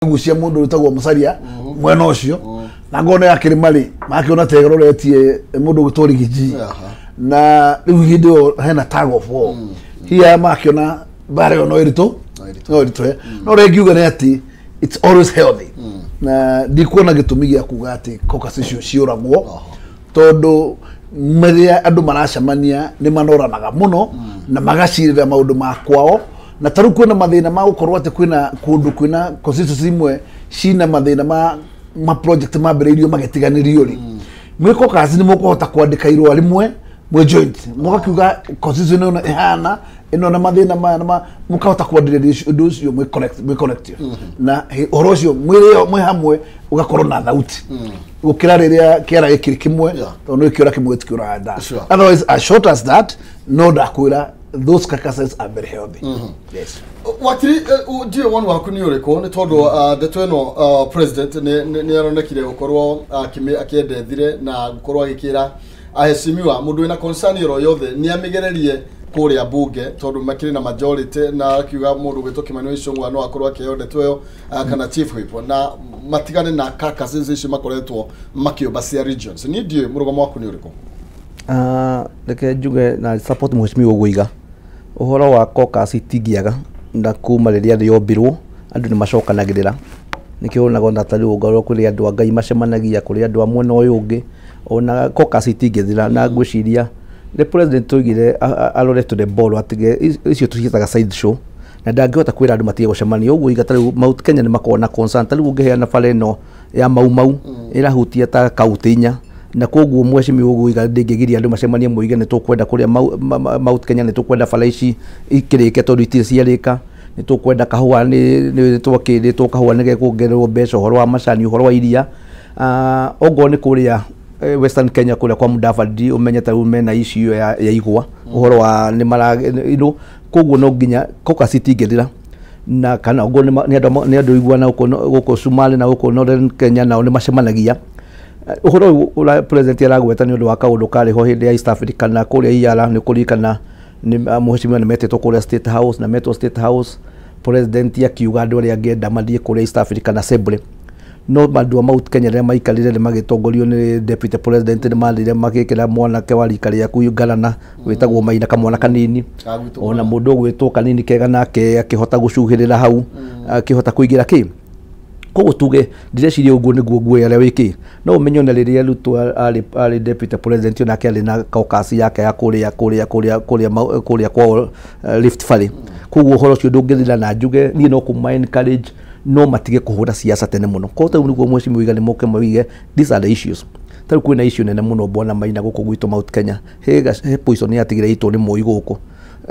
Gucia mundu witagwo Musalia mwena ucio na ngono ya kirima ri makiona tegeroretie mundu gwitwo Rigiji na riu hindi ĩyo hena tag of war hiya makiona mbara ĩyo no ĩritũ no ĩritũ no rĩngĩ ngiuga nĩ atĩ it's always healthy na ndikuona gĩtũmi gĩa kuga atĩ caucus icio ciũragwo tondũ rĩrĩa andũ maracemania nĩ manoranaga mũno na magacirĩra maũndũ ma kwao na tarĩu kwĩna mathĩna ma gũkorwo atĩ kwĩna kũndũ kwĩna constituency imwe cina mathĩna ma project mambĩrĩirio magĩtiganĩrio rĩ mwĩ caucus nĩ mũkũhota kwandĩka irũa rĩmwe mwĩ joint mũgakiuga constituency ĩno ĩhana ĩno na mathĩna maya na mũkahota kwandirĩria ũndũ ũcio mwĩ collective na ũhoro ũcio mwĩ hamwe ũgakorwo na thauti gũkĩra rĩrĩa kĩara gĩkĩrĩ kĩmwe tondũ nĩ kĩũra kĩmwe gĩtikĩũraga nda. Otherwise, as short as that, no ndakwĩra those carcasses are very healthy. Yes. Wakiri ndiũ woni waku nĩ ũrĩkũ nĩ tondũ ndeto ĩno president nĩ aronekire gũkorwo akĩendethire na gũkorwo agĩkĩra aheshimiwa mũndũ wĩna concern oro yothe nĩ amĩgererie kũrĩa bunge tondũ makĩrĩ na majority na akiuga mũndũ gwĩtwo Kimani Ichung'wa no akorwo akĩheo ndeto ĩyo kana chief whip na matigane na carcasses icio makoretwo makĩũmba cia regions. Niĩ ndiũĩ mũrũgamo waku nĩ ũrĩkũ? Reke njuge na support mheshimiwa Ũgũiga ũhoro wa caucus itingiaga na kuma rĩrĩa rĩombirwo andũ nĩ macokanagĩrĩra nĩkĩo wonaga ona ta rĩu ũngorwo kũrĩ andũ a Ngai macemanagia kũrĩ andũ a mwena ũyũ ũngĩ ona caucus itingĩthira na ngwĩciria the president oigire arore to the ball atige icio tũciĩtaga side show na ndangĩhota kwĩra andũ matige gũcemania ũguo iga tarĩu Mount Kenya nĩ makoragwo na concern tarĩu ũngĩheana bara ĩno ya Mau Mau ĩrahutia ta kaunti inya na koguo mheshimiwa Ũgũiga ndĩngĩgiria andũ macemanie moige nĩ tũkwenda kũrĩa Mount Kenya nĩ tũkwenda bara ici ikĩrĩke tondũ itirĩ ciarĩka nĩ tũkwenda kahũa nĩ twakĩrĩtwo kahũa nĩ gekuongererwo mbeca ũhoro wa macani ũhoro wa iria ongorwo nĩ kũrĩa Western Kenya kũrĩa kwa Mudavadi ũmenye ta rĩu mena issue ya igwa ũhoro wa nĩ mara koguo no nginya caucus itingĩthira na kana ongorwo nĩ andũ iguana gũkũ Somali na gũkũ Northern Kenya nao nĩ macemanagia ũhoro ũyũ ũrĩa president aragweta nĩ ũndũ wa kaũndũ karĩ ho hĩndĩ ya East Africa na kũrĩa Iyara nĩ kũririkana nĩ mheshimiwa nĩ metĩtwo kũrĩa State House na metwo State House president akiuga andũ arĩa angĩenda mathiĩ kũrĩa East African Assembly no andũ a Mount Kenya rĩrĩa maikarire nĩ magĩtongorio nĩ deputy president nĩ mathire magĩkĩra mwanake wa rika rĩaku Ngarana wĩtagwo Maina kamwana kanini ona mũndũ ũgwĩtwo kanini kega nake akĩhota gũcuhĩrĩra hau akĩhota kũingĩra kĩ koguo tuge ndireciria ũguo nĩguo nguoya ũrĩa wĩkĩ no ũmenye ona rĩrĩa Ruto arĩ deputy president onake arĩ na caucus yake ya kũrĩa kũrĩa kũrĩa kũrĩa kũrĩa kwao Rift Valley koguo ũhoro ũcio ndũngĩthira na njuge niĩ no kũma encourage no matige kũhũra siasa tene mũno koguo tarĩu nĩguo mheshimiwa Iga nĩ moke moige these are the issues tarĩu kwĩna issue nene mũno bwana Maina gũkũ gwitũ Mount Kenya he poison yatigire itũ nĩ Moi gũkũ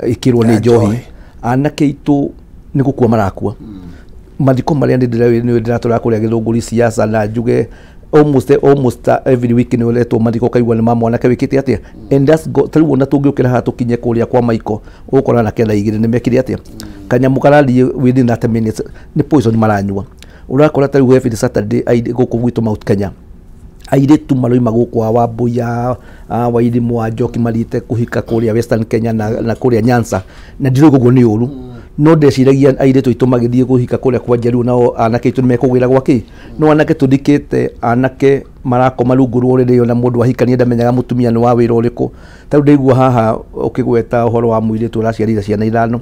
ĩkĩrwo nĩ njohi anake aitũ nĩ gũkua marakua mathiko marĩa nĩ ndĩratũra kũrĩa Gĩthũngũri siasa na njuge almost every week nĩ ũretwo mathiko kaigua nĩ ma mwanake wĩkĩte atĩa and that's go tarĩu ona tũngĩũkĩra haha tũkinye kũrĩa kwa Maiko ũgũkora na kenda igĩrĩ nĩ mekire atĩa kanyamũ karathiĩ within 30 minutes nĩ poison maranyua ũrakora tarĩu every Saturday gũkũ gwitũ Mount Kenya airĩtu maroima gũkũ a Wambuya a Wairimũ a Njoki mathiĩte kũhika kũrĩa Western Kenya na kũrĩa Nyanza na ndirauga ũguo nĩ ũru no ndeciragia airĩtu aitũ magĩthiĩ kũhika kũrĩa kwa Njaruo nao anake aitũ nĩmekũgĩra gwa kĩ no anake tũthikĩte anake marakoma rungu rwa ũrĩrĩ ona mũndũ ahikania ndamenyaga mũtumia nĩ wa wĩra ũrĩkũ tarĩu ndaigua haha ũkĩgweta ũhoro wa mũirĩtu ũraciarire ciana ithano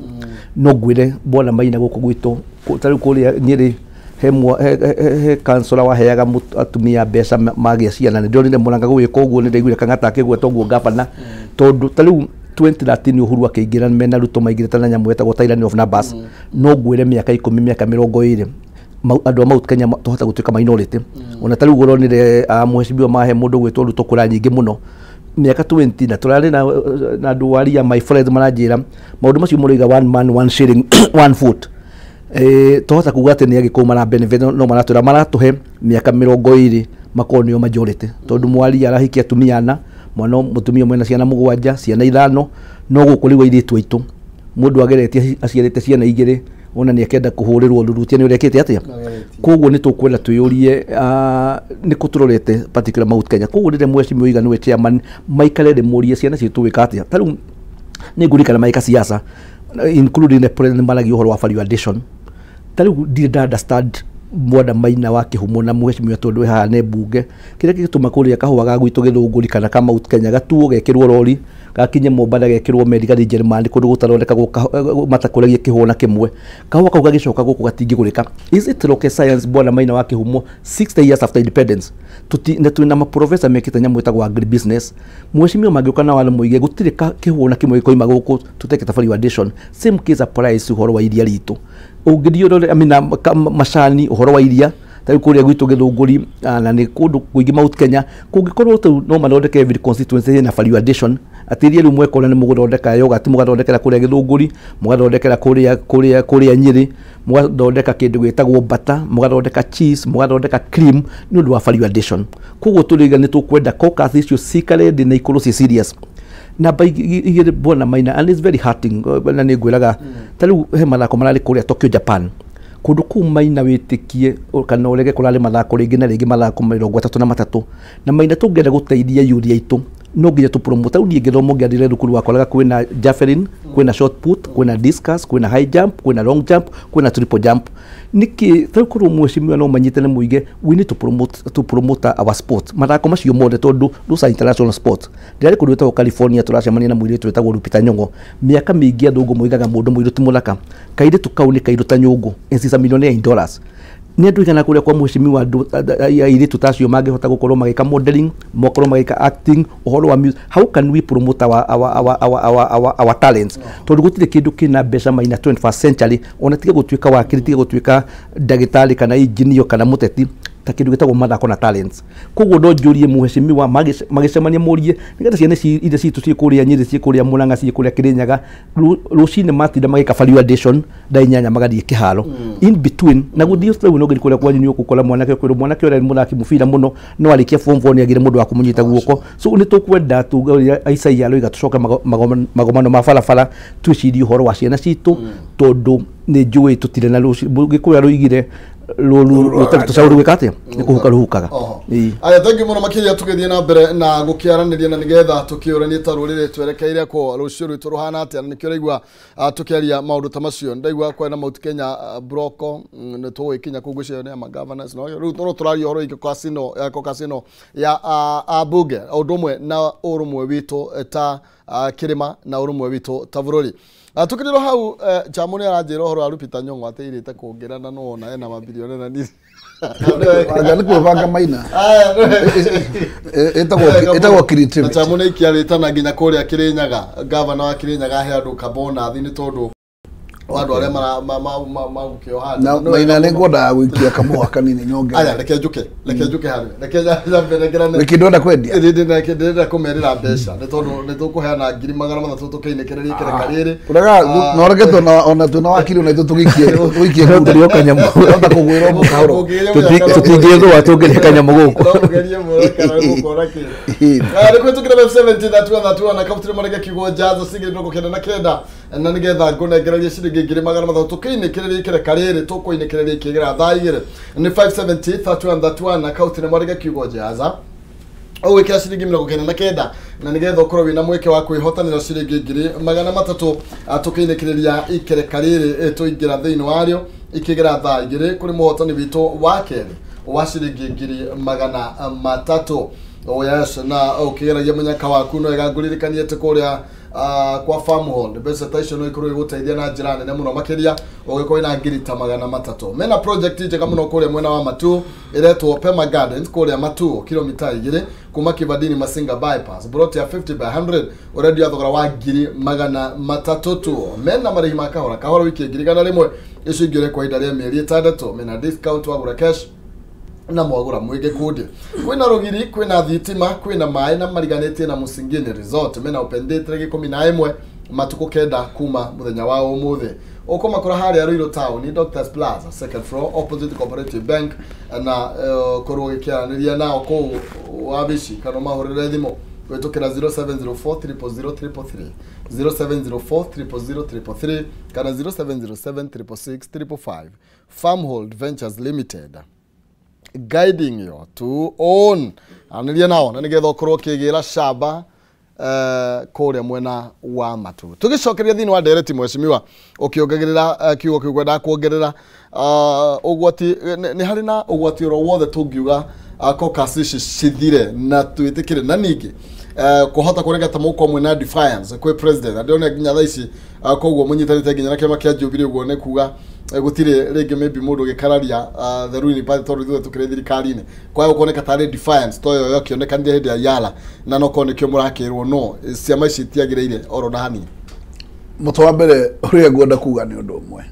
no ngwĩre bwana Maina gũkũ gwitũ tarĩu kũrĩa Nyĩrĩ he kansora waheaga atumia mbeca magĩa ciana nĩ ndonire Mũrang'a gũgĩka ũguo nĩ ndaiguire Kang'ata akĩgweta ũguo gavana tondũ tarĩu 2013 Uhuru akĩingĩra mena Ruto maingĩrĩte na nyamũ ĩtagwo tyranny of numbers no ngwĩre mĩaka 10 mĩaka 20 andũ a Mount Kenya tũhota gũtuĩka minority ona tarĩu ũronire mheshimiwa mahe mũndũ gwĩtwo Ruto kũra nyingĩ mũno mĩaka 20 na tũrarĩ na andũ aria my friends maranjĩra maũndũ macio mũroiga one man one shilling one vote tũhota kuga atĩ nĩ Agĩkũyũ mara benefit no maratwĩra maratũhe mĩaka 20 makorwo nĩo majority tondũ mwaria arahikia atumia ana mwana mũtumia ũmwe na ciana mũgwanja ciana ithano no gũkũ rĩu airĩtu aitũ mũndũ ageretie aciarĩte ciana igĩrĩ ona nĩ akenda kũhũrĩrwo ndurutia nĩ ũrĩa ekĩte atĩa koguo nĩ tũkwenda twĩyũrie nĩ kũ tũrorete particular Mount Kenya koguo rĩrĩa mheshimiwa Iga nĩwe chairman maikare rĩmũrie ciana citũ gwĩka atĩa tarĩu nĩ ngũririkana magĩka siasa including the president maragia ũhoro wa value addition tarĩu ndirĩ nda understand Mwanda Maina wa Kĩhumo na mheshimiwa tondũ haha nĩ mbunge kĩrĩa gĩgĩtũma kũrĩa kahũa ga gwitũ Gĩthũngũri kana ka Mount Kenya gatuo gekĩrwo rori gakinye Mombatha gekĩrwo meri gathiĩ Jerumani kũndũ gũtathondekagwo matakũragia kĩhũa na kĩmwe kahũa kau gagĩcoka gũkũ gatingĩgũrĩka. Is it rocket science Bwana Maina wa Kĩhumo 60 years after independence na twĩna maprofesa mekĩte nyamũ ĩtagwo agribusiness mheshimiwa mangĩũka na watho mũige gũtirĩ kĩhũa na kĩmwe gĩkoima gũkũ tũtekĩte value addition. Same case applies ũhoro wa iria ritũ ũngĩthiĩ ũrore I mean, macani ũhoro wa iria ta kũrĩa gwitũ Gĩthũngũri na nĩ kũndũ kũingĩ Mount Kenya kũngĩkorwo tu no mathondeke every constituency ĩna value addition atĩ iria rĩu mwekora nĩ mũgũthondeka yogurt mũgathondekera kũrĩa Gĩthũngũri mũgathondekera kũrĩa Nyĩrĩ mũgathondeka kĩndũ gĩtagwo butter mũgathondeka cheese mũgathondeka cream nĩ ũndũ wa value addition. Koguo tũrĩga nĩ tũkwenda caucus icio cikare thĩ na ikorwo ci serious. Namba igĩrĩ Bwana Maina and it's very hurting na nĩ ngwĩraga ta rĩu he mathako mararĩ kũrĩa Tokyo Japan kũndũ kũu Maina wĩtĩkie kana ũrege kũrarĩ mathako rĩngĩ na rĩngĩ mathako 33 na Maina tũngĩenda gũteithia youth aitũ no nginya tũ promote. Rĩu niĩ ngĩthoma ngĩathire thukuru wakoraga kwĩna javelin kwĩna shot put kwĩna discus kwĩna high jump kwĩna long jump kwĩna triple jump. Nĩkĩ tarĩu korwo mheshimiwa no manyitane mũige we need to promote our sport mathako macio mothe tondũ those are international sports. Ndĩrarĩ kũndũ gwĩtagwo California tũracemania na mũirĩtu wĩtagwo Lupita Nyong'o mĩaka mĩingĩ athũngũ moigaga mũndũ mũirũ ti mũthaka kairĩtu kau nĩ kairũ ta nyũngũ and she's a millionaire in dollars. Nĩ andũ igana kũrĩa kwa mheshimiwa andũ airĩtu ta acio mangĩhota gũkorwo magĩka modeling makorwo magĩka acting ũhoro wa music. How can we promote our talents tondũ gũtirĩ kĩndũ kĩna mbeca Maina 21st century ona tiga gũtuĩka wakiri tiga gũtuĩka ndagĩtarĩ kana engineer kana mũteti ta kĩndũ gĩtagwo mathako na talents. Koguo no njũrie mheshimiwa magĩcemania mũrie nĩgetha ciana iria citũ ciĩ kũrĩa Nyĩrĩ ciĩ kũrĩa Murang'a ciĩ kũrĩa Kĩrĩnyaga rũcinĩ matinda magĩka value addition thaa 8 magathiĩ kĩharo in between na gũthiĩ rĩu no ngĩthiĩ kũrĩa kwanyu nĩ ũgũkora mwanake ũkwĩrwo mwanake ũrĩa nĩ mũthaki mũbira mũno no arĩkia form 4 nĩ agĩre mũndũ wa kũmũnyita guoko. So nĩ tũkwenda tuge ũrĩa Isaiah aroiga tũcoke magomano ma barabara twĩcirie ũhoro wa ciana citũ tondũ nĩ njũĩ tũtirĩ na Gĩkũyũ aroigire tũcaũ gwĩka atĩa nĩ kũhuka rũhukaga. Aya thank you mũno makĩria tũgĩthiĩ na mbere na gũkĩaranĩria na nĩgetha tũkĩũranie ta rũrĩrĩ twerekeire kũ rũciũ rwitũ rũhana atĩa na nĩkĩo ũraigua tũkĩaria maũndũ ta macio. Ndaigua kwĩna Mount Kenya broko nĩ tũgũgĩkinya kũu ngwĩciria nĩ ama governors no rĩu no tũraria ũhoro wĩgiĩ caucus ĩno ya ambunge o ũndũ ũmwe na ũrũmwe witũ ta kĩrĩma na ũrũmwe witũ ta bũrũri. Tukiriro hau Jamu nĩ aranjĩra ũhoro wa Lupita Nyong'o atĩ irĩte kũngĩra na no ona ena mabilioni na nini. Anga nĩ kwĩbanga Maina. Ĩtagwo creativity. Na Jamu nĩ ikiarĩte na nginya kũrĩa Kĩrĩnyaga gavana wa Kĩrĩnyaga ahe andũ kabonathi nĩ tondũ wa andũ arĩa magũkĩoha. Na Maina nĩ ngwendaga gũikia kamũha kanini nyongerere. Aya reke njuke harĩ reke nyambe nengerane. Nĩkĩ ndĩrenda kwendia? Ndĩrenda kũmerĩra mbeca nĩ tondũ nĩ tũkũheana 300,000 tũkĩinĩkĩrĩria ikereka rĩrĩ. Ũrega no reke ona twĩna wakiri ona ithuĩ tũgĩikie Tũrĩo kanyamũ. Hota kũgwĩra mũkahũro. Tũtingĩthũa tũngĩrĩa kanyamũ gũkũ. No ũgerie mũno kana gũkora kĩ. Nĩ kũhĩtũkĩra 70 31 31 na kabutirĩ marege kiugo Jaza ciringi 99 na nĩgetha ngũnengererie ciringi 300,000 tũkĩinĩkĩrĩria ikereka rĩrĩ tũkũinĩkĩrĩria ikĩgera thaa 2 nĩ 570 31 31 na kabutirĩ marege kiugo Jaza ũgwĩkĩra ciringi 99 na nĩgetha ũkorwo wĩna mweke wa kwĩhotanĩra ciringi 300,000 tũkĩinĩkĩrĩria ikereka rĩrĩ tũingĩra thĩinĩ warĩo ikĩgera thaa 2 kũrĩ mũhotani witũ wa kerĩ wa ciringi 300,000. Oh yes, na ũkĩgeragia mũnyaka waku no wega ngũririkanie atĩ kũrĩa kwa Farm Hall mbeca ta icio no ikorwo igũteithia na njĩra nene mũno makĩria ũgĩkorwo wĩna ngiri ta 300. Mena project njega mũno kũrĩa mwena wa Matu ĩretwo Pema Gardens kũrĩa Matu kilomita 2 kuma Kivandini Masinga bypass plot ya 50 by 100 ũrendio thogora wa 300,000 tu. Mena marĩhi ma kahora kahora wiki 100,000 icio ingĩ ũrekwo ihinda rĩa mĩeri 6 mena discount wagũra cash na mwagũra mwĩ gĩkundi. Kwĩna rũgiri kwĩna thitima kwĩna maĩ na mariganĩtie na Musingini Resort mena open day tarĩki 11 matukũ 9 kuma mũthenya wa ũmũthĩ. Ũkũmakora harĩa Ruiru Town Doctors Plaza second floor opposite Cooperative Bank na korwo ũgĩkĩaranĩria nao kũu wabici kana ũmahũrĩre thimũ kũhĩtũkĩra 0704 000 333 0704 000 333 kana 0707 666 555. Farmhold Ventures Limited guiding you to own. Anĩria nao na nĩgetha ũkorwo ũkĩgĩra camba Kũrĩa mwena wa Matu. Tũgĩcokeria thĩinĩ wa ndereti mheshimiwa ũkĩongagĩrĩra kiugo kĩu ngwendaga kuongerera ũgwati nĩ harĩ na ũgwati oro wothe tũngiuga caucus ici cithire na twĩtĩkĩre na ningĩ kũhota kũrega ta mũkwa mwena defiance kwĩ president andĩona nginya thaa ici koguo mũnyitanĩte nginya na kĩama kĩa Jubilee ũguo nĩ kuga gũtirĩ rĩngĩ maybe mũndũ ũgĩkararia the ruling party tondũ ithuĩ tũkĩrĩ thirikari-inĩ kwaga gũkoneka tarĩ defiance to ĩyo yakĩonekanire hĩndĩ ya Yala na no korwo nĩkĩo mũrakĩrwo no ciama ici itiagĩrĩire oro na hanini. Mũtwe wa mbere ũrĩa ngwenda kuga nĩ ũndũ ũmwe,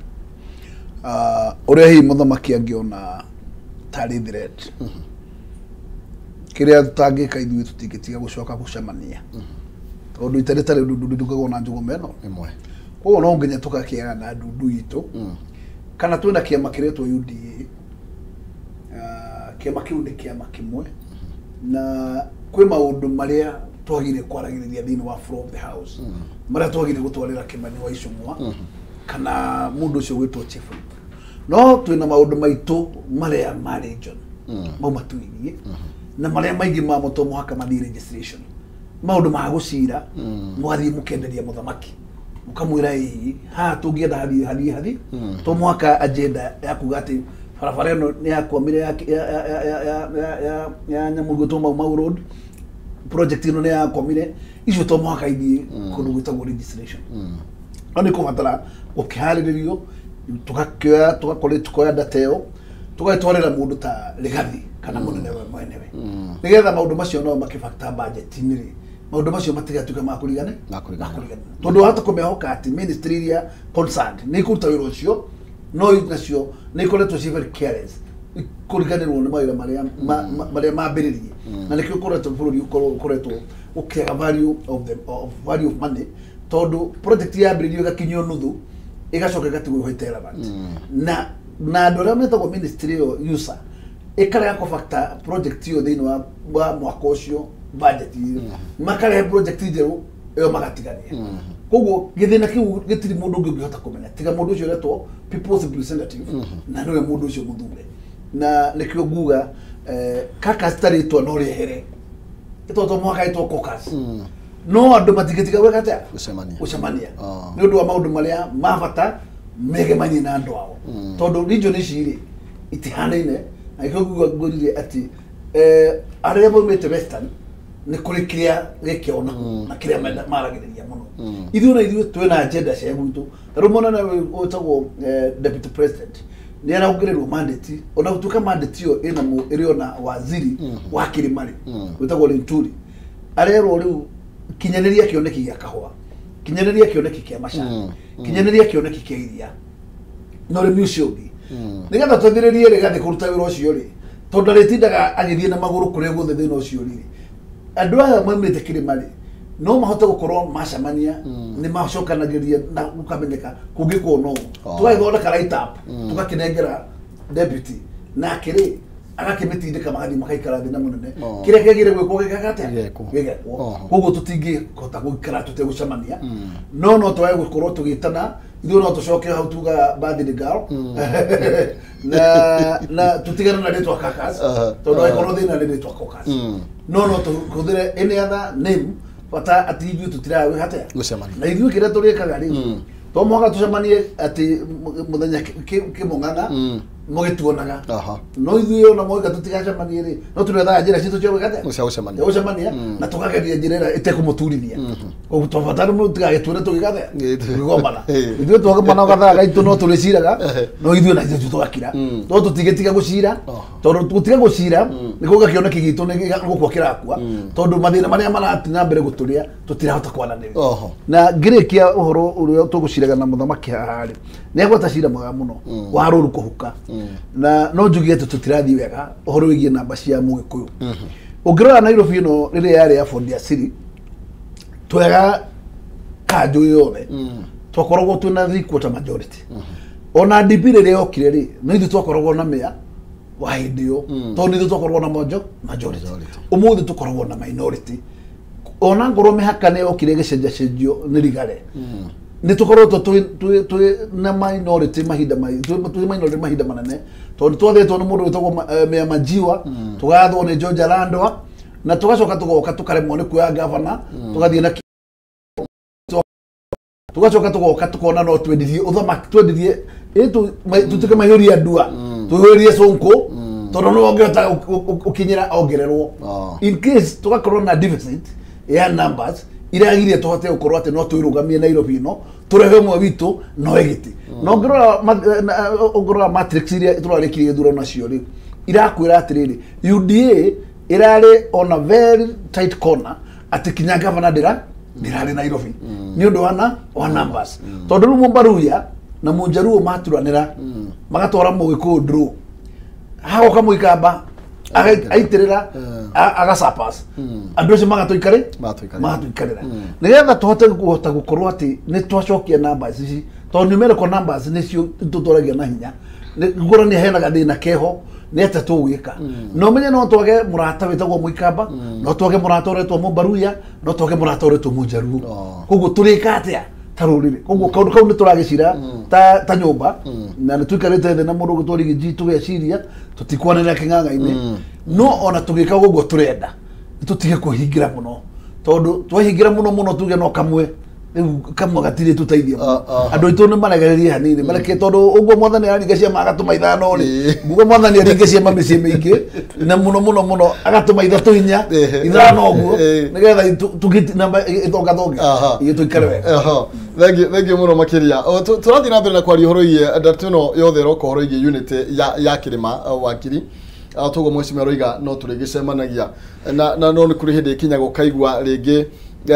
ũrĩa hihi mũthamaki angĩona tarĩ threat, kĩrĩa tũtangĩka ithuĩ tũtingĩtiga gũcoka gũcemania tondũ ita rĩtarĩ ndundu rĩrugagwo na njũgũma ĩno ĩmwe. Koguo no nginya tũgakĩaga na ndundu itũ kana twĩna kĩama kĩretwo UDA. Kĩama kĩu nĩ kĩama kĩmwe na kwĩ maũndũ marĩa twagire kwaragĩrĩria thĩinĩ wa floor of the house marĩa twagire gũtwarĩra Kĩmani wa Icũng'wa kana mũndũ ũcio gwĩtwo chief whip, no twĩna maũndũ maitũ marĩa ma region mau matuirie na marĩa maingĩ mamo to mũhaka mathiĩ registration, maũndũ ma gũcira mwathiĩ mũkenderia mũthamaki mũkamwĩra ĩĩ haha tũngĩenda hathiĩ hathiĩ hathiĩ to mũhaka agenda ya kuga atĩ barabara ĩno nĩ yakwamire ya nyamũ ĩgwĩtwo Mau Mau Road project ĩno nĩ yakwamire, icio to mũhaka ithiĩ kũndũ gwĩtagwo registration. No nĩ kũbatara gũkĩharĩrĩrio tũgakĩoya tũgakorwo tukoya data ĩyo tũgagĩtwarĩra mũndũ ta Rigathi kana mũnene we mwenewe nĩgetha maũndũ macio no makĩbacta budget-inĩ rĩ, maũndũ macio matigatuĩke ma kũrigana tondũ wahota kũmehoka atĩ ministry iria concerned nĩ ikũruta wĩra ũcio no nacio nĩ ikoretwo ci very careless kũriganĩrwo nĩ mawĩra marĩa marĩa mambĩrĩrie na nĩkĩo ũkoretwo bũrũri ũkoretwo ũkĩaga value of the of value of money tondũ project yambĩrĩrio ĩgakinyio nuthu ĩgacoka ĩgatigwo ĩho irrelevant na andũ arĩa metagwo ministry ĩyo user ĩkarega kũbacta project ĩyo thĩinĩ wa mwaka ũcio budget ĩyo makarehe project njerũ ĩyo magatigania. Koguo gĩthĩna kĩu gĩtirĩ mũndũ ũngĩ ũngĩhota kũmenya tiga mũndũ ũcio ũretwo people's representative na nĩwe mũndũ ũcio mũthure na nĩkĩo nguga caucus ta rĩtwa no rĩehere ĩtondũ to mũhaka ĩtwo caucus no andũ matingĩtiga gwĩka atĩa gũcemania nĩ ũndũ wa maũndũ marĩa ma bata megemanie na andũ ao tondũ region ici rĩ itihanaine na nĩkĩo nguga ngwĩrire atĩ arĩa maumĩte Western nĩ kũrĩ kĩrĩa gĩkĩona na kĩrĩa maragĩrĩria mũno. Ithuĩ na ithuĩ twĩna agenda cia gwitũ ta rĩu mũnene wĩtagwo deputy president nĩ araongererwo mandate ona gũtuĩka mandate ĩyo ĩna ĩrĩ ona waziri wa kĩrĩma rĩ wĩtagwo Linturi arerwo rĩu kinyanĩria kĩoneki gĩa kahũa, kinyanĩria kĩoneki kĩa macani, kinyanĩria kĩoneki kĩa iria na ũrĩmi ũcio ũngĩ nĩgetha tũthĩrĩrie Rigathi kũruta wĩra ũcio rĩ tondũ arĩtindaga agĩthiĩ na magũrũ kũrĩa guothe thĩna ũcio rĩ andũ aya maumĩte kĩrĩma rĩ no mahote gũkorwo macemania nĩ macokanagĩria na gũkamenyeka kũngĩkwo no tũgagĩthondeka write up tũgakĩnengera deputy nake rĩ agakĩmĩtindĩka magathiĩ makaikara thĩ na mũnene kĩrĩa kĩagĩrĩire gwĩkwo gĩkaga atĩa gĩgekwo. Koguo tũtingĩhota gũikara tũtegũcemania no no twage gũkorwo tũgĩtana ithuĩ no tũcoke hau tuga birthday girl na tũtigane na rĩtwa caucus tondũ angĩkorwo thĩna nĩ rĩtwa caucus no no tũhũthĩre any other name bata atĩ ithuĩ tũtiragwĩka atĩa na ithuĩ kĩrĩa tũrĩkaga rĩ to mũhaka tũcemanie atĩ mũthenya kĩmũng'ang'a mũgĩtuonaga no ithuĩ ona moiga tũtigacemanie rĩ no tũrethaga njĩra citũ cia gwĩka atĩa cia gũcemania na tũkageria njĩra ĩrĩa ĩtekũmũturithia koguo twabata tũtigagĩtwĩre tũgĩka atĩa tũkĩgomana ithuĩ twagomana gathaa gaitũ no tũrĩciraga no ithuĩ na ithuĩ tũgakira no tũtigĩtiga gũcira tondũ gũtiga gũcira nĩ kuga kĩoneki gitũ nĩ gũkua kĩrakua tondũ mathĩna marĩa marathiĩ na mbere gũtũrĩa tũtirahota kwaranĩria. Na ngĩrĩkia ũhoro ũrĩa tũgũciraga na mũthamaki haha rĩ nĩ agwata cira mwega mũno wa rũru kũhuka na no njuge atĩ tũtirathiĩ wega ũhoro wĩgiĩ namba cia mũgĩkũyũ. Ũngĩrora Nairobi ĩno rĩrĩa yarĩ ya Ford Asili twega kanjũ yothe twakoragwo twĩna 3/4 majority ona DP rĩrĩa yokire rĩ no ithuĩ twakoragwo na mĩa wa hĩndĩ ĩyo tondũ nĩ ithuĩ twakoragwo na majority. Ũmũthĩ tũkoragwo na minority ona ngorwo mĩhaka nĩ yokire ĩgĩcenjacenjio nĩ Rigare nĩ tũkoretwo twĩ na minority mahinda twĩ minority mahinda manene tondũ twathĩtwo nĩ mũndũ wĩtagwo Mea Majiwa tũgathwo nĩ George Landwa Na tugacoka tugoka tukaremwo nĩ kuoya gavana, tugathiĩ na tugacoka tugoka tukona no twendirie uthamaki, twendirie tutuke mahiũria ndua, tũhũrie Sonko, tondũ nĩwe ũngĩhota ũkinyĩra ongererwo. In case tugakorwo na deficit ya numbers iragirie tũhote gũkorwo atĩ no twĩrũgamie Nairobi ĩno, tũrehe ũmwe witũ no gĩtĩ. Na ũngĩrora matrix iria tũrarĩkirie gĩthurano nacio rĩ, irakwĩra atĩrĩrĩ, UDA ĩrarĩ on a very tight corner atĩ kinya gavana ndĩrarĩ Nairobi nĩ ũndũ wa numbers, tondũ rĩu Mũmbaruya na Mũnjaruo maturanĩra magatwara Mũgĩkũyũ draw, hagoka Mũikamba aitĩrĩra agasurpass andũ acio magatũikarĩra nĩgetha tũhote kũhota gũkorwo atĩ nĩ twacokia numbers ici, tondũ numerical numbers nĩcio tũtwaragia na hinya. Ngũrani hena gathĩna keho nĩ atĩa tũgwĩka, no menye no twage mũrata wĩtagwo Mũikamba, no twage mũrata ũretwo Mũmbaruya, no twage mũrata ũretwo Mũnjaruo. Koguo tũrĩka atĩa ta rũrĩrĩ? Koguo kaũndũ kau nĩ tũragĩcira ta nyũmba, na nĩ tũikarĩte thĩ na mũndũ ũgwĩtwo Rigiji tũgeciria tũtikwanĩrĩra kĩng'ang'a-inĩ, no ona tũgĩka ũguo tũrenda tũtige kũhingĩra mũno, tondũ twahingĩra mũno mũno tuge no kamwe rĩu kamwe gatirĩ tũteithia mũno. Andũ aitũ nĩ maregererie hanini mareke, tondũ ũguo mwathani araringa ciama agatũma ithano rĩ, nguo mwathani aringe ciama mĩciĩ mĩingĩ na mũno mũno mũno agatũma ithatũ inya ithano ũguo nĩgetha tũgĩti namba ĩthongathonge tũikare wega. Thank you mũno makĩria. Tũrathiĩ na mbere na kwaria ũhoro wĩgiĩ ndeto ĩno yothe ĩroka ũhoro wĩgiĩ unity ya kĩrĩma wakiri. Toguo mheshimiwa aroiga no tũrĩgĩcemanagia na no nĩ kũrĩ hĩndĩ ĩkinyaga ũkaigua rĩngĩ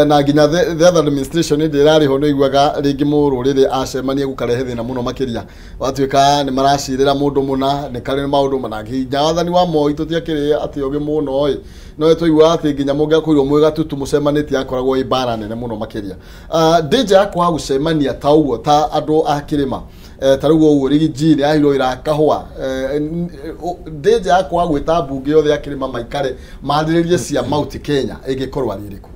na nginya the other administration hĩndĩ ĩrarĩho nĩ iguaga rĩngĩ mũrũrĩrĩ acemania gũkarehe thĩna mũno makĩria, watuĩka nĩ maracirĩra mũndũ mũna, nĩ karĩ maũndũ mana nginya wathani wa Moi tũtiakĩrĩ atĩ ũgĩ mũno ĩ, no twaiguaga atĩ nginya mũngĩakorirwo mwĩ gatutu mũcemanĩtie akoragwo ĩ mbara nene mũno makĩria. Danger ya kwaga gũcemania ta ũguo ta andũ a kĩrĩma, ta rĩu ũguo Rigiji nĩ ahirwo wĩra kahũa, danger ya kwaga gwĩta mbunge yothe ya kĩrĩma maikare marĩrĩrie cia Mount Kenya ĩngĩkorwo arĩ ĩrĩkũ?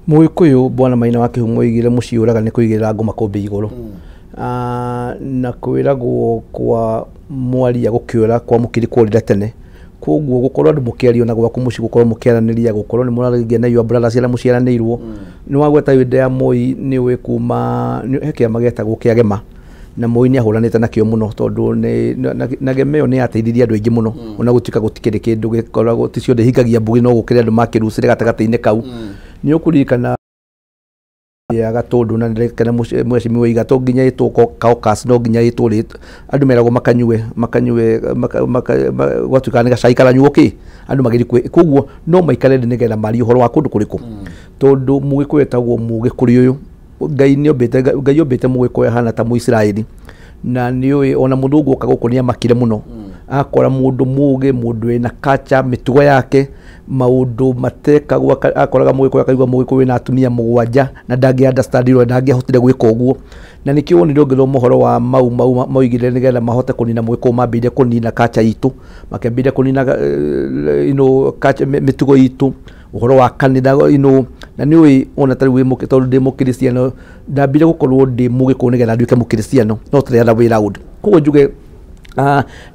Mũgĩkũyũ bwana Maina wa Kĩhumo oigire mũciĩ ũraga nĩ kũigĩrĩra ngoma kũmbĩ igũrũ, na kwĩragwo kwa mwaria gũkĩũra kwa mũkiri kũrĩra tene. Koguo gũkorwo andũ mũkĩario na gwaku mũciĩ gũkorwo mũkĩaranĩria, gũkorwo nĩ mũraragia na your brothers arĩa mũciaranĩirwo. Nĩ wagweta hĩndĩ ya Moi nĩ ũĩ kuma he kĩama gĩetagwo kĩa Gema, na Moi nĩ ahũranĩte nakĩo mũno, tondũ na Gema ĩyo nĩ yateithirie andũ aingĩ mũno, ona gũtuĩka gũtikĩrĩ kĩndũ gĩkoragwo ti ciothe hingagia mbugi, no gũkĩrĩ andũ makĩrucire gatagatĩ-inĩ kau. Nĩ ũkũririkana ya Gatũndũ na nĩrekana mheshimiwa Iga to nginya ĩtwo caucus, no nginya ĩtwo andũ meragwo makanyue gwatuĩka nĩ gacai karanyuo kĩ andũ magĩrĩ, koguo no maikare thĩ nĩgetha marie ũhoro wa kũndũ kũrĩkũ, tondũ Mũgĩkũyũ etagwo Mũgĩkũrĩ ũyũ. Ngai nĩ ombĩte, Ngai ombĩte Mũgĩkũyũ ahana ta Mũisiraeli, na nĩ ũĩ ona mũthũngũ oka gũkũ nĩ amakire mũno, akora mũndũ mũgĩ, mũndũ wĩna culture, mĩtugo yake, maũndũ matekagwo, akoraga Mũgĩkũyũ akaigua Mũgĩkũyũ wĩna atumia mũgwanja na ndangĩ understand ĩro, ndangĩahotire gwĩka ũguo. Na nĩkĩo wonire ũngĩthoma ũhoro wa Mau Mau moigire nĩgetha mahote kũnina Mũgĩkũyũ mambĩrĩrie kũnina culture itũ, makĩambĩrĩria kũnina culture, mĩtugo itũ, ũhoro wa kanitha na nĩ ũĩ ona ta rĩu wĩ tondũ ndĩ mũkristiano, ndambire gũkorwo ndĩ Mũgĩkũyũ nĩgetha nduĩke mũkristiano, no the other way round. Koguo njuge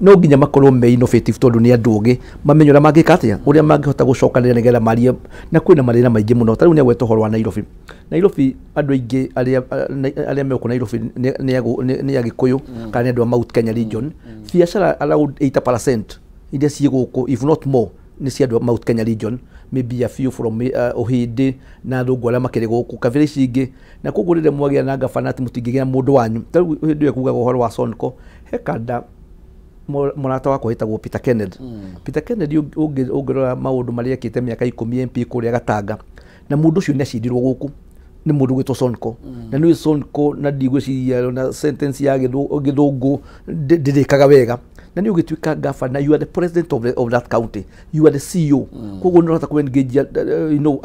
no nginya makorwo me innovative, tondũ nĩ andũ ogĩ mamenye ũrĩa mangĩka atĩa, ũrĩa mangĩhota gũcokanĩrĩra nĩgetha marie, na kwĩna mathĩna maingĩ mũno. Ta rĩu nĩ agweta ũhoro wa Nairobi. Nairobi andũ aingĩ arĩa me gũkũ Nairobi nĩ Agĩkũyũ kana nĩ andũ a Mount Kenya region. Biacara around 80% iria ciĩ gũkũ, if not more, nĩ cia andũ a Mount Kenya region, maybe a few from Ũhĩndĩ na athũngũ arĩa makĩrĩ gũkũ kabira ici ingĩ. Na koguo rĩrĩa mwagĩa na gabana atĩ mũtingĩgĩa mũndũ wanyu, ta rĩu hĩndĩ ĩyo kugaga ũhoro wa Sonko, he kanda mũrata wakwa wĩtagwo Peter Kenneth. Peter Kennedy ũngĩrora maũndũ marĩa ekĩte mĩaka 10 MP kũrĩa Gatanga, na mũndũ ũcio nĩ acindirwo gũkũ nĩ mũndũ ũgwĩtwo Sonko. Na nĩ Sonko na ndigwĩciria na sentence ya gĩthũngũ ndĩrĩkaga wega, na nĩ ũgĩtuĩka gavana, you are the president of that county, you are the CEO. Koguo nĩ ũrahota kũ engage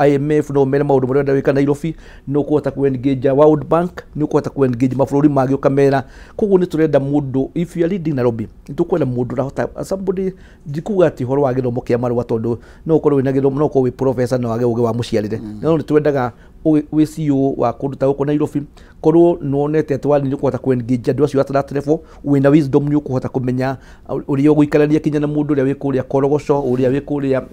IMF, no mere maũndũ marĩa ũrenda gwĩka Nairobi, no ũkũhota kũ engage World Bank, nĩ ũkũhota kũ engage mabũrũri mangĩ ũkamera. Koguo nĩ tũrenda mũndũ, if you are leading Nairobi, nĩ tũkwenda mũndũ ũrahota somebody, ndikuga atĩ ũhoro wa gĩthomo kĩa marũa, tondũ no ũkorwo wĩna gĩthomo, no ũkorwo wĩ professor na wage ũgĩ wa mũciarĩre, no nĩ twendaga wĩ CEO wa kũndũ ta gũkũ Nairobi, korwo nĩwonete atĩ wani nĩ ũkũhota kũ engage andũ acio at that level, wĩna wisdom nĩ ũkũhota kũmenya Ũrĩa ũgũikarania kinya na mũndũ ũrĩa wĩ kũrĩa Korogoco, ũrĩa wĩ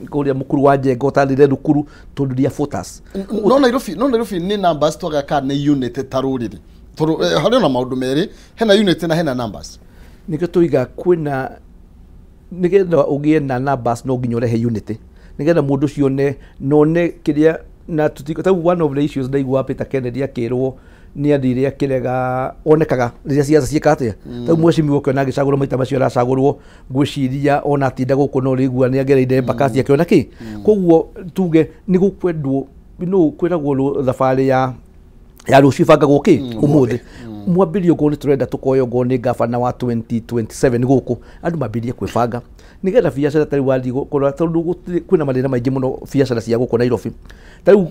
kũrĩa Mũkuru wa Njenga ũtathire thukuru, tondũ dia voters. No Nairobi nĩ numbers twagaka kana nĩ unit ta rũrĩrĩ, tondũ harĩ ona maũndũ merĩ, hena unit na hena numbers. Nĩkĩo tũiga kwĩna nĩgetha ũgĩe na numbers no nginya ũrehe unity, nĩgetha mũndũ ũcio one none kĩrĩa na tau. One of the issues ndaigua Peter Kennedy akĩrwo nĩ athire akĩrega onekaga rĩrĩa ciaca ciĩka atĩa. Tau mheshimiwa ũkĩona agĩcagũrwo maita macio aracagũrwo, ngwĩciria ona atinda gũkũ no rĩigua nĩ agereire Embakasi akĩona kĩ. Koguo tuge nĩ gũkwendwo no kwĩragwo thabarĩ ya rũciũ ibangagwo kĩ ũmũthĩ. Mwambĩrĩrio okorwo nĩ tũrenda tũkoya okorwo nĩ gavana wa 2027 gũkũ, andũ mambĩrĩrie kwĩbanga nĩgetha biacara tarĩu wathiĩ kũrora, tondũ kwĩna mathĩna maingĩ mũno biacara cia gũkũ Nairobi. Tarĩu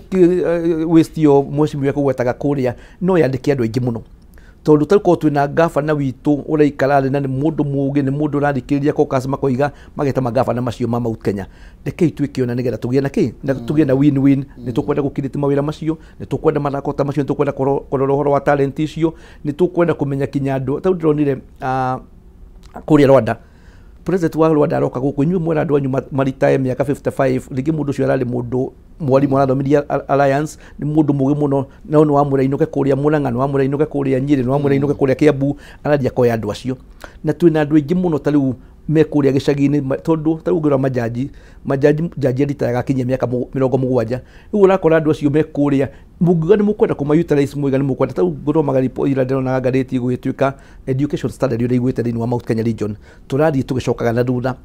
waste ĩyo mheshimiwa ekũgwetaga kũrĩa no yandĩke andũ aingĩ mũno, tondũ tarĩu korwo twĩna gavana witũ ũraikara thĩ na nĩ mũndũ mũũgĩ, nĩ mũndũ ũrathikĩrĩria caucus makoiga mageta magavana macio ma Mount Kenya, rekei twĩke ona nĩgetha tũgĩe na kĩ na tũgĩe na win-win. Nĩ tũkwenda gũkirĩti mawĩra macio, nĩ tũkwenda mathako ta macio, nĩ tũkwenda kũrora ũhoro wa talent icio, nĩ tũkwenda kũmenya kinya andũ. Tarĩu ndĩronire kũrĩa Rwanda, president wa Rwanda aroka gũkũ, inyuĩ mwera andũ anyu maritae mĩaka 55, rĩngĩ mũndũ ũcio ararĩ mũndũ mwarimu arathomithirie Alliance, nĩ mũndũ mũgĩ mũno, no nĩ wamwĩra inũke kũrĩa Murang'a, nĩ wamwĩra inũke kũrĩa Nyĩrĩ, nĩ wamwĩra inũke kũrĩa Kiambu, arathiĩ akoya andũ acio. Na twĩna andũ aingĩ mũno tarĩu me kũrĩa gĩcagi-inĩ, tondũ tarĩu ũngĩrora majaji jaji aritayaga akinyia mĩaka 70, rĩu ũrakora andũ acio me kũrĩa mũngiuga nĩ mũkwenda kũma utilize, mũiga nĩ mũkwenda. Tarĩu ngũthomaga report ira ndĩronaga ngathĩti ĩgũgĩtuĩka education standard ũrĩa ĩiguĩte thĩinĩ wa Mount Kenya region, tũrathiĩ tũgĩcokaga na thutha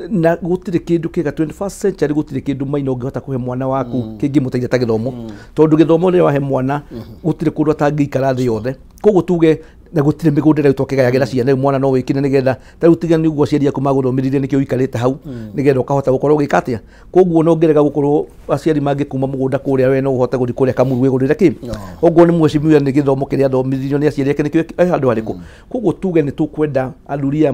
na gũtirĩ kĩndũ kĩega 21st century, gũtirĩ kĩndũ maina ũngĩhota kũhe mwana waku kĩngĩmũteithia ta gĩthomo, tondũ gĩthomo rĩrĩa wahe mwana gũtirĩ kũndũ atangĩikara thĩ yothe. Koguo tuge na gũtirĩ mĩgũnda ĩrĩa tũkĩgayagĩra ciana, rĩu mwana no wĩkine nĩgetha tarĩu tiga nĩ ũguo aciari aku magũthomithirie nĩkĩo ũikarĩte hau nĩgetha ũkahota gũkorwo ũgĩka atĩa. Koguo no ngĩrega gũkorwo aciari mangĩkuma mũgũnda kũrĩa, we no ũhote gũthiĩ kũrĩa Kamuru wĩgũrĩre kĩ. Ũguo nĩ mheshimiwa nĩ gĩthomo kĩrĩa athomithirio nĩ aciari ake nĩkĩo handũ harĩkũ. Koguo tuge nĩ tũkwenda athuri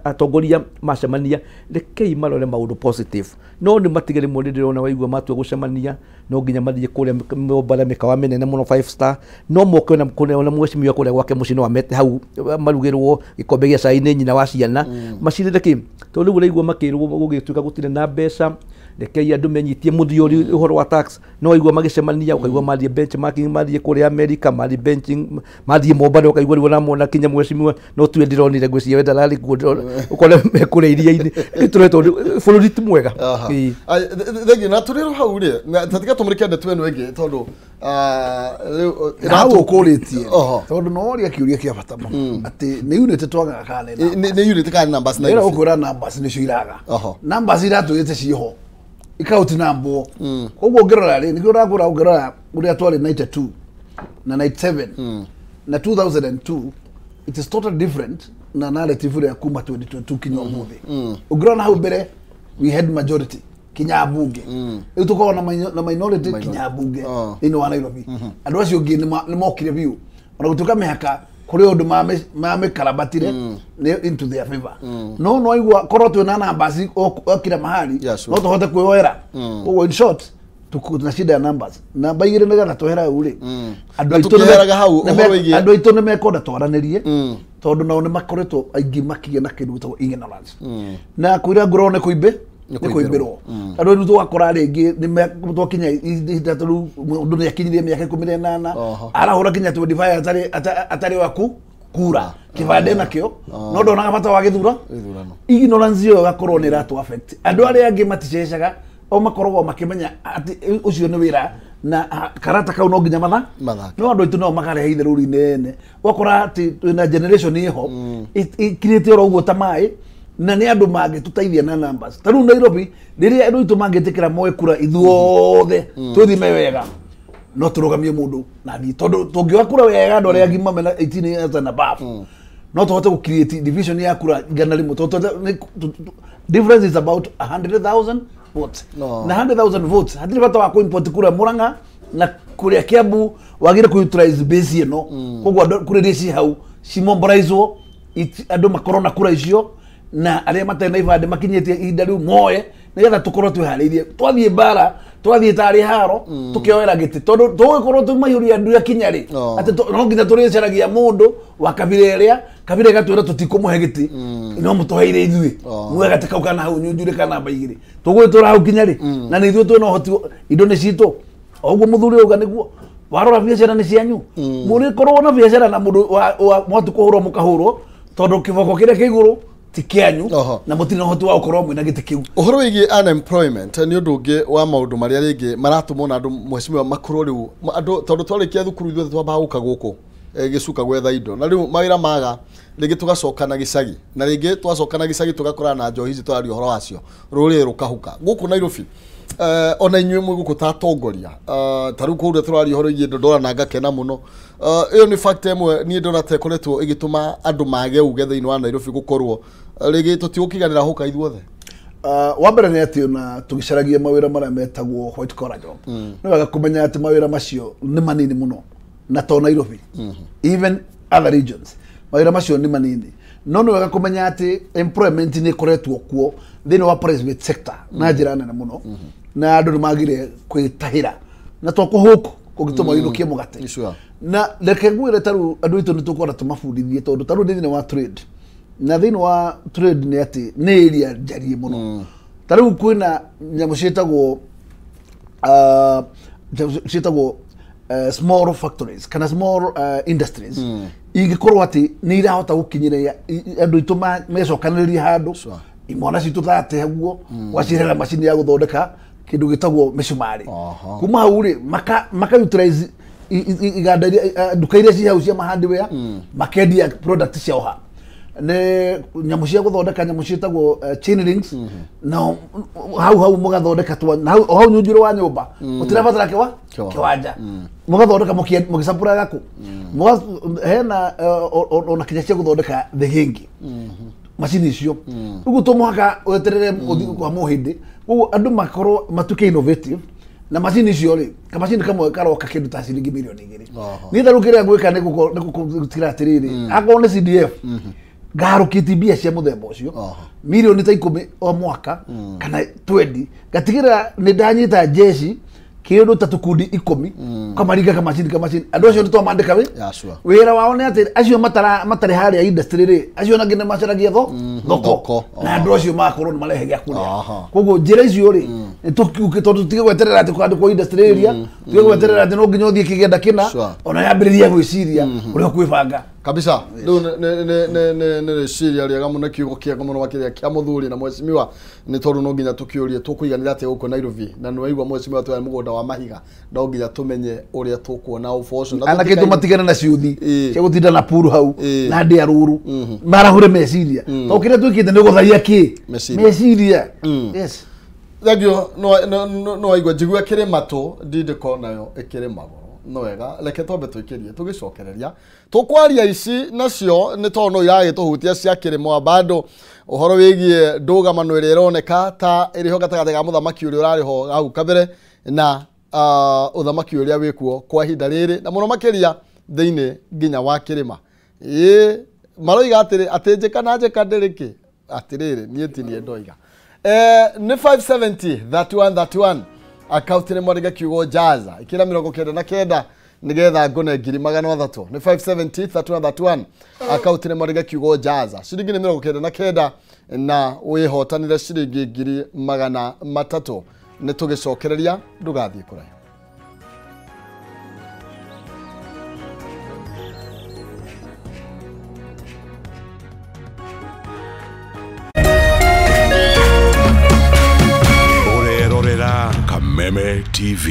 atongoria macemania, rekei marore maũndũ positive, no nĩ matige rĩmwe ndĩrona waigua matua gũcemania no nginya mathiĩ kũrĩa Mombasa mĩkawa mĩnene mũno 5 star, no moke ona kũrĩa ona mheshimiwa kũrĩa gwake mũciĩ no amete hau marugĩrwo gĩkombe gĩa cai nĩ nyina wa ciana macirĩre kĩ, tondũ rĩu ũraigua makĩrwo gũgĩtuĩka gũtirĩ na mbeca, rekei andũ menyitie mũthiori ũhoro wa tax, no waigua magĩcemania ũkaigua mathiĩ benchmarking, mathiĩ kũrĩa America, mathiĩ benching, mathiĩ Mombasa, ũkaigua rĩu ũramona kinya mheshimiwa no tuwe ndĩronire ngwĩciria we ndararĩ kuo, ũkore me kũrĩa iria-inĩ. Tũretwo bũrũri ti mwega. Thengiũ na tũrĩ hau rĩ, ta tiga tũmũrĩke ndeto ĩno ĩngĩ tondũ na hau ũkũrĩtie tondũ no woria kĩũria kĩa bata mũno atĩ nĩ unit twagaga kana nĩ unit kana numbers na ũkwĩra numbers nĩcio iraga, numbers iratũrĩte ciho ikauti nambwo. Koguo ũngĩrora rĩ, nĩkĩo ũrakũra ũngĩrora ũrĩa twarĩ 92 na 97 na 2002, it is totally different na narrative ĩrĩa kuma 2022 kinya ũmũthĩ. Ũngĩrora na hau mbere we had majority kinya bunge, rĩu tũkoragwo na minority kinya bunge thĩinĩ wa Nairobi. Andũ acio angĩ nĩ mokire biũ, ona gũtuĩka mĩhaka kũrĩ ũndũ mamĩkarabatire into their favor, no no aigua korwo twĩna numbers o kila mahali no tũhote kwĩyoera. Koguo in short tuna shida ya numbers, namba igĩrĩ nĩgetha twehera hau rĩ, andũ aitũ nĩ mekwenda twaranĩrie, tondũ nao nĩ makoretwo aingĩ makĩgĩa na kĩndũ gĩtagwo ignorance na kwĩra ngũrwo nĩ kũimbe nĩ kũimbĩrwo. Andũ rĩu tũgakora rĩngĩ nĩ twakinya ihinda tarĩu mũndũ nĩ akinyirie mĩaka 18 arahũra kinya 25 atarĩ waku kura kĩbandĩ nakĩo, no ndonaga bata wa gĩthurano. Ignorance ĩyo ĩgakorwo nĩ ĩratũ affect andũ arĩa angĩ maticecaga, o makoragwo makĩmenya atĩ ũcio nĩ wĩra na karata kau no nginya matha no andũ aitũ no makarehe itherũ inene, ũgakora atĩ twĩna generation ĩho ĩkirĩte oro ũguo ta maĩ, na nĩ andũ mangĩtũteithia na numbers. Ta rĩu Nairobi rĩrĩa andũ aitũ mangĩtĩkĩra moe kura ithuothe twĩthime wega, no tũrũgamie mũndũ na thiĩ, tondũ tũngĩoya kura wega andũ arĩa agima mena 18 years and above no tũhote gũ create division ya kura 100, tondũ difference is about 100,000 votes. Na 100,000 votes hatirĩ bata wa kũ-import kura Murang'a na kũrĩa Kiambu, wagĩrĩire kũ utilize base ĩno. Koguo andũ kura iria ci hau cimobilizwo, andũ makorwo na kura icio, na arĩa matarĩ na ibandĩ makinyĩtie ihinda rĩu moe, nĩgetha tũkorwo twĩharĩirie twathiĩ mbara Twathiĩ tarĩ haro tũkĩoera gĩtĩ tondũ tũgũkorwo tũmaihũria andũ akinya rĩ atĩ no nginya tũrĩcaragia mũndũ wa kabira ĩrĩa kabira ĩgatwĩra tũtikũmũhe gĩtĩ no mũtũheire ithuĩ muoe gatĩ kau kana hau nyunjure kana namba igĩrĩ tũgwĩtũra hau kinya rĩ na nĩ ithuĩ twĩna ũhoti indo nĩ citũ o ũguo mũthuri auga nĩguo warora biacara nĩ cianyu mũrĩkorwo na biacara na mũndũ mwatu kũhũrwo mũkahũrwo tondũ kĩboko kĩrĩa kĩ igũrũ ti kĩanyu na mũtirĩ na ũhoti wa gũkorwo mwĩna gĩtĩ kĩu. Ũhoro wĩgiĩ unemployment nĩ ũndũ ũngĩ wa maũndũ marĩa rĩngĩ maratũmwo na andũ mheshimiwa makorwo rĩu andũ tondũ twarĩkia thukuru ithuothe twambaga gũka gũkũ gĩcuka gwetha indo na rĩu mawĩra maga rĩngĩ tũgacoka na gĩcagi na rĩngĩ twacoka na gĩcagi tũgakorana na njohi ici tũraria ũhoro wacio rũrĩrĩ rũkahuka gũkũ Nairobi. Ona inyuĩ mwĩ gũkũ ta atongoria ta rĩu kũrĩa tũraria ũhoro wĩgiĩ ndora na ngakena mũno ĩyo nĩ fact ĩmwe niĩ ndona ta ĩkoretwo ĩgĩtũma andũ mage uge thĩinĩ wa Nairobi gũkorwo rĩngĩ tũtigũkiganĩra hũka ithuothe. Wa mbere nĩ atĩ ona tũgĩcaragia mawĩra marĩa metagwo white collar job nĩ wega kũmenya atĩ mawĩra macio nĩ manini mũno na to Nairobi even other regions mawĩra macio nĩ manini no nĩ wega kũmenya atĩ employment nĩ ĩkoretwo kuo thĩinĩ wa private sector na njĩra nene mũno na andũ nĩ magire kwĩtahĩra na to kũhũkũ kũngĩtũma ũinũkie mũgate na reke ngwĩre ta rĩu andũ aitũ nĩ tũkwenda tũmabundithie tondũ ta rĩu ndĩ thĩinĩ wa trade na thĩinĩ wa trade nĩ atĩ nĩ area njariĩ mũno ta rĩu kwĩna nyamũ ciĩtagwo small factories kana small industries ingĩkorwo atĩ nĩ irahota gũkinyĩra andũ aitũ mecokanĩrĩrie handũ imwana citũ tate guo gwacirera macini ya gũthondeka kĩndũ gĩtagwo mĩcumarĩ kuma hau rĩ maka utilize iganda nduka iria ci hau cia ma hardware makendia product ciao ha nĩ nyamũ cia gũthondeka nyamũ ciĩtagwo chain links na hau hau mũgathondeka hau nyunjurĩ wa nyũmba mũtirabatara kĩwanja mũgathondeka mũgĩcapũraga kũ hena ona kinya cia gũthondeka thĩgĩngĩ macini icio rĩu to mũhaka weterere ũthiĩ kwa mũhĩndĩ koguo andũ makorwo matuĩke innovative na macini icio rĩ kamacini kamwe karoka kĩndũ ta ciringi mirioni 2 niĩ ta rĩu kĩrĩa ngwĩka nĩ gũtigĩra atĩrĩrĩ akorwo nĩ CDF ngarũkĩtie mbia cia mũthemba ũcio mirioni ta 10 o mwaka kana 20 ngatigĩrĩra nĩ ndanyita jeshi kĩndũ ta tũkundi 10 kamaringa kamacini andũ acio nĩ twamandĩka wĩra wao nĩ atĩ acio matarĩ harĩa industry rĩ acio nangĩ nĩ macaragia thoko na andũ acio magakorwo nĩ marehe gĩa kũrĩa koguo njĩra icio rĩ tondũ tũtige gweterera atĩ kwandĩkwo industry area tũtige gweterera atĩ no nginya ũthiĩ kĩgenda kĩna ona yambĩrĩria gwĩciria ũrĩa ũkwĩbanga kabisa. Rĩu nĩ rĩciria rĩega mũno kiugo kĩega mũno makĩria kĩa mũthuri na mheshimiwa nĩ tondũ no nginya tũkĩũrie tũkũiganĩra atĩa gũkũ Nairobi na nĩ waigua mheshimiwa twĩ mũgũnda wa mahiga no nginya tũmenye ũrĩa tũkuona ũboco na anake tũmatigane na ciũthi cia gũtinda na puru hau na ndĩa rũru marahũre meciria tondũ kĩrĩa twĩkĩte nĩ gũtharia kĩ meciria. Yes, thengio. No waigua njigua ĩkĩrĩ matũ ndindĩko nayo ĩkĩrĩ magũrũ no wega reke twambe tũikĩrie tũgĩcokereria tũkwaria ici nacio nĩ tondũ no iragĩtũhutia cia kĩrĩmo bado ũhoro wĩgiĩ ndũgamano ĩrĩa ĩroneka ta ĩrĩho gatagatĩ ga mũthamaki ũrĩa ũrarĩho hau kabere na ũthamaki ũrĩa wĩkuo kwa ihinda rĩrĩ na mũno makĩria thĩinĩ nginya wa kĩrĩma ĩĩ maroiga atĩrĩ atĩ njĩka na njĩka ndĩrĩ kĩ atĩrĩrĩ niĩ ti niĩ ndoiga nĩ 570 31 31 akaunti nĩ mwarĩge kiugo jaza ikĩra 99 nĩgetha ngone 300,000 nĩ 570 31 31 akaunti nĩ mwarĩge kiugo jaza ciringi nĩ 99 na wĩhotanĩre ciringi 300,000 nĩ tũgĩcokereria ndũgathiĩ kũraihu. Kameme TV.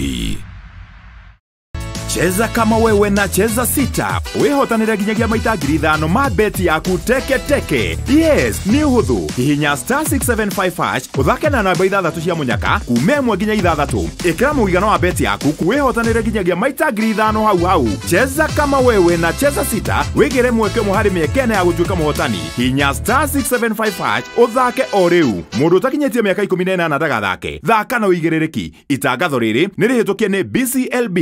Cheza kama wewe na Cheza Sita. Wĩhotanĩre nginyagia maita 5,000 ma beti yaku teke teke. Yes, nĩ ũhũthũ. Hihinya star 675 hash ũthake na namba 6 cia mũnyaka kuma 1 nginya 6. Ĩkĩra mũigana wa beti yaku wĩhotanĩre nginyagia maita 5,000 hau hau. Cheza kama wewe na Cheza Sita wĩgĩre mweke ũmwe harĩ mĩeke ĩna ya gũtuĩka mũhotani. Hihinya star 675 hash ũthake o rĩu. Mũndũ ũtakinyĩtie mĩaka 18 ndagathake. Thaka na ũigĩrĩrĩki. Itangatho rĩrĩ nĩ rĩhĩtũkie nĩ BCLB.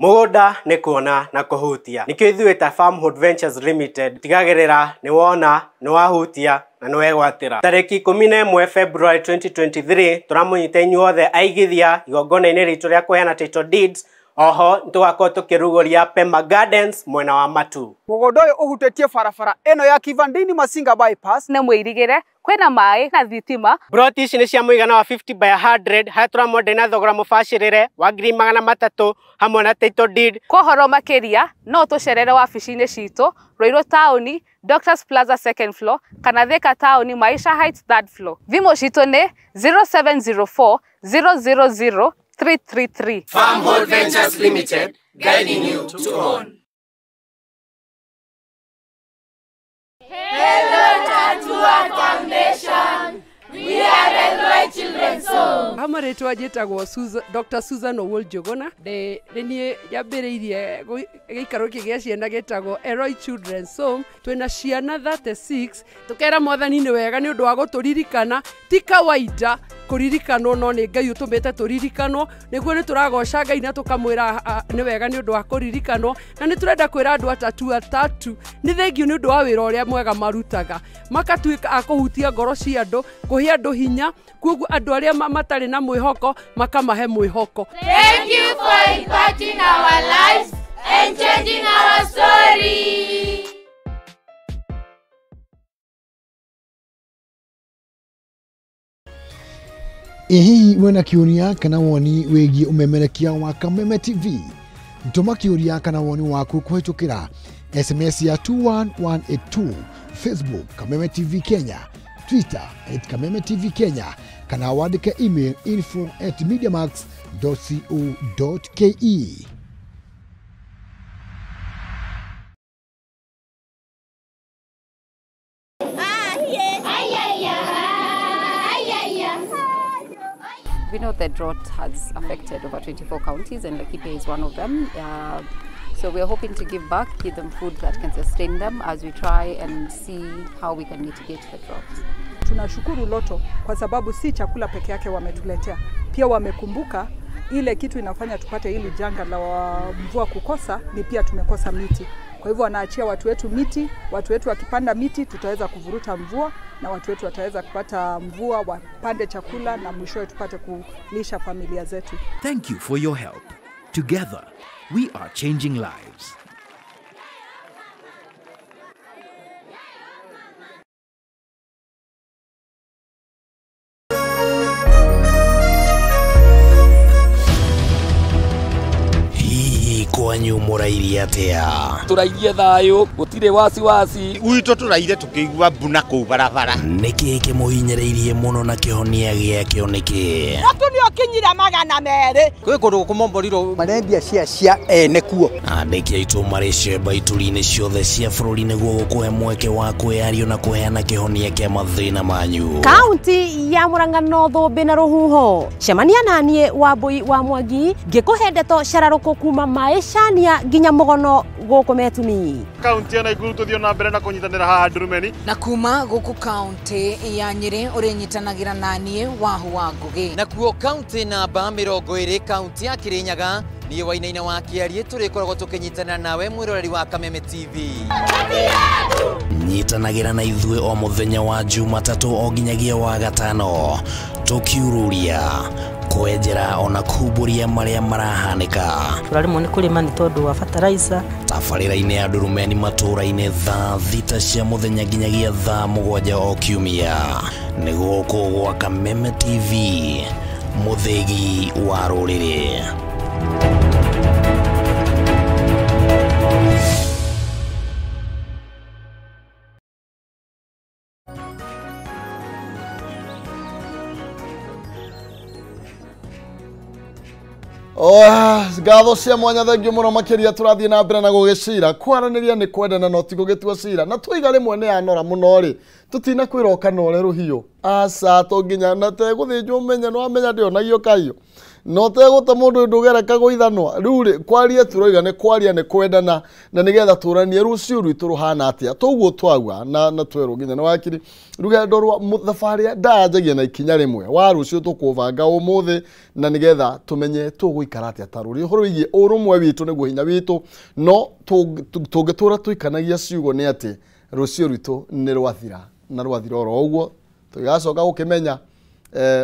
Mũgũnda nĩ kuona na kũhutia. Nĩkĩo ithuĩ ta Farmhold Ventures Limited tigagĩrĩra nĩ wona, nĩ wahutia na nĩ wegwatĩra. Tarĩki 11 February 2023 tũramũnyita inyuothe aigithia igongona-inĩ ritũ rĩa kũheana title deeds. Oho nĩtũgakorwo tũkĩrugũria Pema Gardens mwena wa Matu. Mũgũnda ũyũ ũhutĩtie barabara ĩno ya Kivandini Masinga bypass. Nĩ mwĩrigĩre kwĩna maĩ na thitima. Broti ici nĩ cia mũigana wa 50 by 100 harĩa tũramwenderia na thogora mũbacĩrĩre wa 300,000 hamwe na title deed. Kwa ũhoro makĩria no tũcerere wabici-inĩ citũ Ruiru taũni Doctors Plaza second floor kana Thika taũni Maisha Heights third floor. Thimũ citũ nĩ 0704 000 333. Farmhold Ventures Limited, guiding you to own. Hello Tatua Foundation, we are Elroy Children's Home. Hama rĩtwa njĩtagwo Dr. Susan Owuor Njuguna. Nĩ niĩ nyambĩrĩirie gĩikaro gĩkĩ gĩa ciana gĩtagwo Elroy Children's Home. Twĩna ciana 36. Tũkera Mwathani nĩ wega nĩ ũndũ wa gũtũririkana. Ti kawaida kũririkanwo no nĩ Ngai ũtũmĩte tũririkanwo. Nĩguo nĩ tũragoca Ngai na tũkamwĩra nĩ wega nĩ ũndũ wa kũririkanwo. Na nĩ tũrenda kwĩra andũ atatu atatu nĩ thengiũ nĩ ũndũ wa wĩra ũrĩa mwega marutaga. Makatuĩka a kũhutia ngoro cia andũ, kũhe andũ hinya, kuoguo andũ arĩa matarĩ na mwĩhoko makamahe mwĩhoko. Thank you for impacting our lives and changing our story. Ĩ hihi wĩna kĩũria kana woni wĩgiĩ ũmemerekia wa Kameme TV? Tũma kĩũria kana woni waku kũhĩtũkĩra SMS ya 21182, Facebook Kameme TV Kenya, Twitter @Kameme TV Kenya, kana wandĩke email info@mediamax.co.ke. We know that drought has affected over 24 counties and Laikipia is one of them. So we are hoping to give back, give them food that can sustain them as we try and see how we can mitigate the drought. Tunashukuru Lotto kwa sababu si chakula peke yake wametuletea. Pia wamekumbuka ile kitu inafanya tupate hili janga la mvua kukosa ni pia tumekosa miti. Kwa hivyo wanaachia watu wetu miti, watu wetu wakipanda miti tutaweza kuvuruta mvua na watu wetu wataweza kupata mvua, wapande chakula na mwishowe tupate kulisha familia zetu. Thank you for your help. Together, we are changing lives. Kwanyu mũrairie atĩa? Tũrairie thayũ, gũtirĩ wasiwasi. Gwitũ tũraire tũkĩigua mbuna kũu barabara. Nĩkĩ kĩmũhinyĩrĩirie mũno na kĩhonia gĩakĩo nĩkĩ? Mũtu nĩũkinyire 200. Kwĩ kũndũ gũkũmomborirwo marendia cia ene kuo. Andĩki aitũ marĩ cemba ituri-inĩ ciothe cia bũrũri nĩguo gũkũhe mweke wa kwĩyario na kũheana kĩhonia kĩa mathĩna manyu. Kaunti ya Murang'a no thũmbĩ na rũhuho. Cemania naniĩ Wambui wa Mwangi ngĩkũhe ndeto cararũkũ kuma maicania nginya mũgono gũkũ Metumi. Kaunti ya Nakuru tũthiĩ na mbere na kũnyitanĩra haha Ndurumeni. Na kuma gũkũ kaunti ya Nyĩrĩ ũrĩnyitanagĩra naniĩ Wahu wa Ngũgĩ. Nakuo kaunti namba 20 kaunti ya Kirinyaga niĩ Wainaina wa Kĩarie tũrĩkoragwo tũkĩnyitanĩra nawe mwĩroreri wa Kameme TV. Nyitanagĩra na ithuĩ o mũthenya wa Jumatatũ o nginyagia wa gatano tũkiururia kwenjera ona kumbũria marĩa marahanĩka. Tũraremwo nĩ kũrĩma nĩ tondũ wa fertilizer. Tabarĩra-inĩ ya Ndurumeni matũũra-inĩ thaa 6 cia mũthenya nginyagia thaa 7 o kiumia. Nĩ gũkũ gwa Kameme TV, mũthĩgi wa rũrĩrĩ. Ngatho cia mwanya thengio muno makiria turathie na mbere na gugicira kwaraniria ni kwendana no ti gugitua cira na twiga rimwe ni anora muno ri tutina kwiroka nore ruhiu aca to nginya na te guthinjwo menye no amenya ndionagio kaiyo No tegũte mũndũ ndũgereka gũithanwa. Rĩu rĩ kwaria tũroiga nĩ kwaria nĩ kwendana na nĩgetha tũranie rũciũ rwitũ rũhana atĩa. Toguo twagua na twerwo nginya nĩ wakiri. Rũgendo rwa thabarĩ ndanjagia na ikinya rĩmwe. Wa rũciũ tũkũbanga ũmũthĩ na nĩgetha tũmenye tũgũikara atĩa ta rũrĩ. Ũhoro wĩgiĩ ũrũmwe witũ nĩguo hinya witũ, no tũngĩtũra tũikanagia ciugo nĩ atĩ rũciũ rwitũ nĩ rwathira na rwathira oro ũguo tũgacoka gũkĩmenya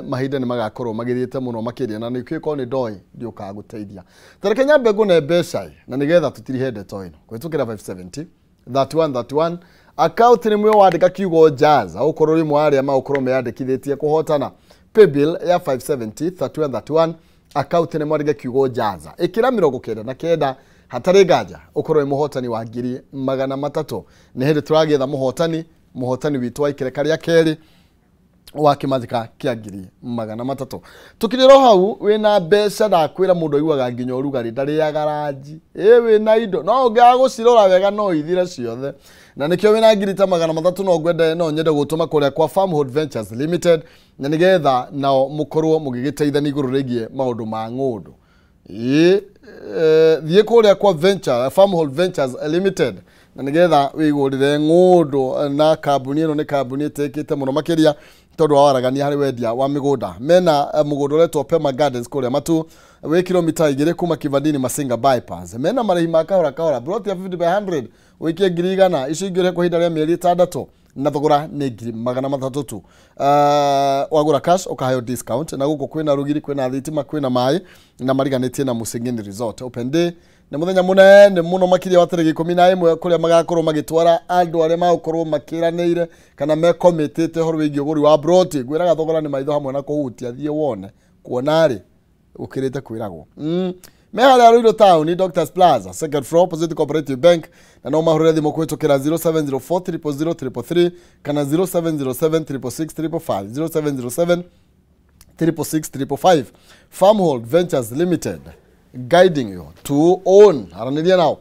mahinda nĩ magakorwo magĩthiĩte mũno makĩria na nĩkĩo korwo nĩ ndoĩ ndiũkaga gũteithia. Tareke nyambe ngũne mbeca na nĩgetha tũtirihe ndeto ĩno kũhĩtũkĩra 570 31 31 account nĩ mwe wandĩka kiugo jazz ũkorwo rĩmwe arĩa magũkorwo meyandĩkithĩtie kũhotana. Paybill ya 570 31 31 account nĩ mwandĩke kiugo jazz ĩkĩra 99 hatarĩ nganja ũkorwo wĩ mũhotani wa 300. Nĩ hĩndĩ tũragĩetha mũhotani witũ wa ikereka rĩa kerĩ wa kĩmanjĩka kĩa 300. Tukirĩro hau wĩna mbeca ndakwĩra mũndũ aiguaga nginya ũrugarĩ ndarĩaga ranji. Wĩna indo no ũngĩaga gũcirora wega no ithire ciothe. Na nĩkĩo wĩna 300 no ngwende no nyende gũtũma kũrĩa kwa Farmhold Ventures Limited na nĩgetha nao mũkorwo mũgĩgĩteithania igũrũ rĩgiĩ maũndũ ma ng'ũndũ. Thiĩ kũrĩa kwa Venture Farmhold Ventures Limited na nĩgetha wĩgũrĩre ng'ũndũ na kambuni ĩno nĩ kambuni ĩtĩkĩte mũno makĩria tondũ wa waragania harĩ wendia wa mĩgũnda. Mena mũgũnda ũretwo Pema Gardens kũrĩa Matu wĩ kilomita 2 kuma Kivandini Masinga bypass. Mena marĩhi ma kahora kahora plot ya 50 by 100 ũikie 100,000 icio ingĩ ũrĩhe kwa ihinda rĩa mĩeri 6 na thogora nĩ 300 tu. Wagũra cash ũkaheo discount na gũkũ kwĩna rũgiri kwĩna thitima kwĩna maĩ na mariganĩtie na Musingini Resort. Open day nĩ mũthenya mũnene mũno makĩria wa tarĩki 11 kũrĩa magakorwo magĩtwara andũ arĩa magũkorwo makĩranĩire kana mekomitĩte ũhoro wĩgiĩ ũgũri wa broti. Ngwĩraga thogora nĩ maitho hamwe na kũhutia, thiĩ wone kuona rĩ ũkĩrĩte kwĩragwo. Me harĩa Ruiru Town Doctors Plaza second floor opposite Cooperative Bank na no mahũrĩre thimũ kũhĩtũkĩra 0704 000 333 kana 0707 666 555 0707 666 555. Farmhold Ventures Limited guiding you to own. Aranĩria nao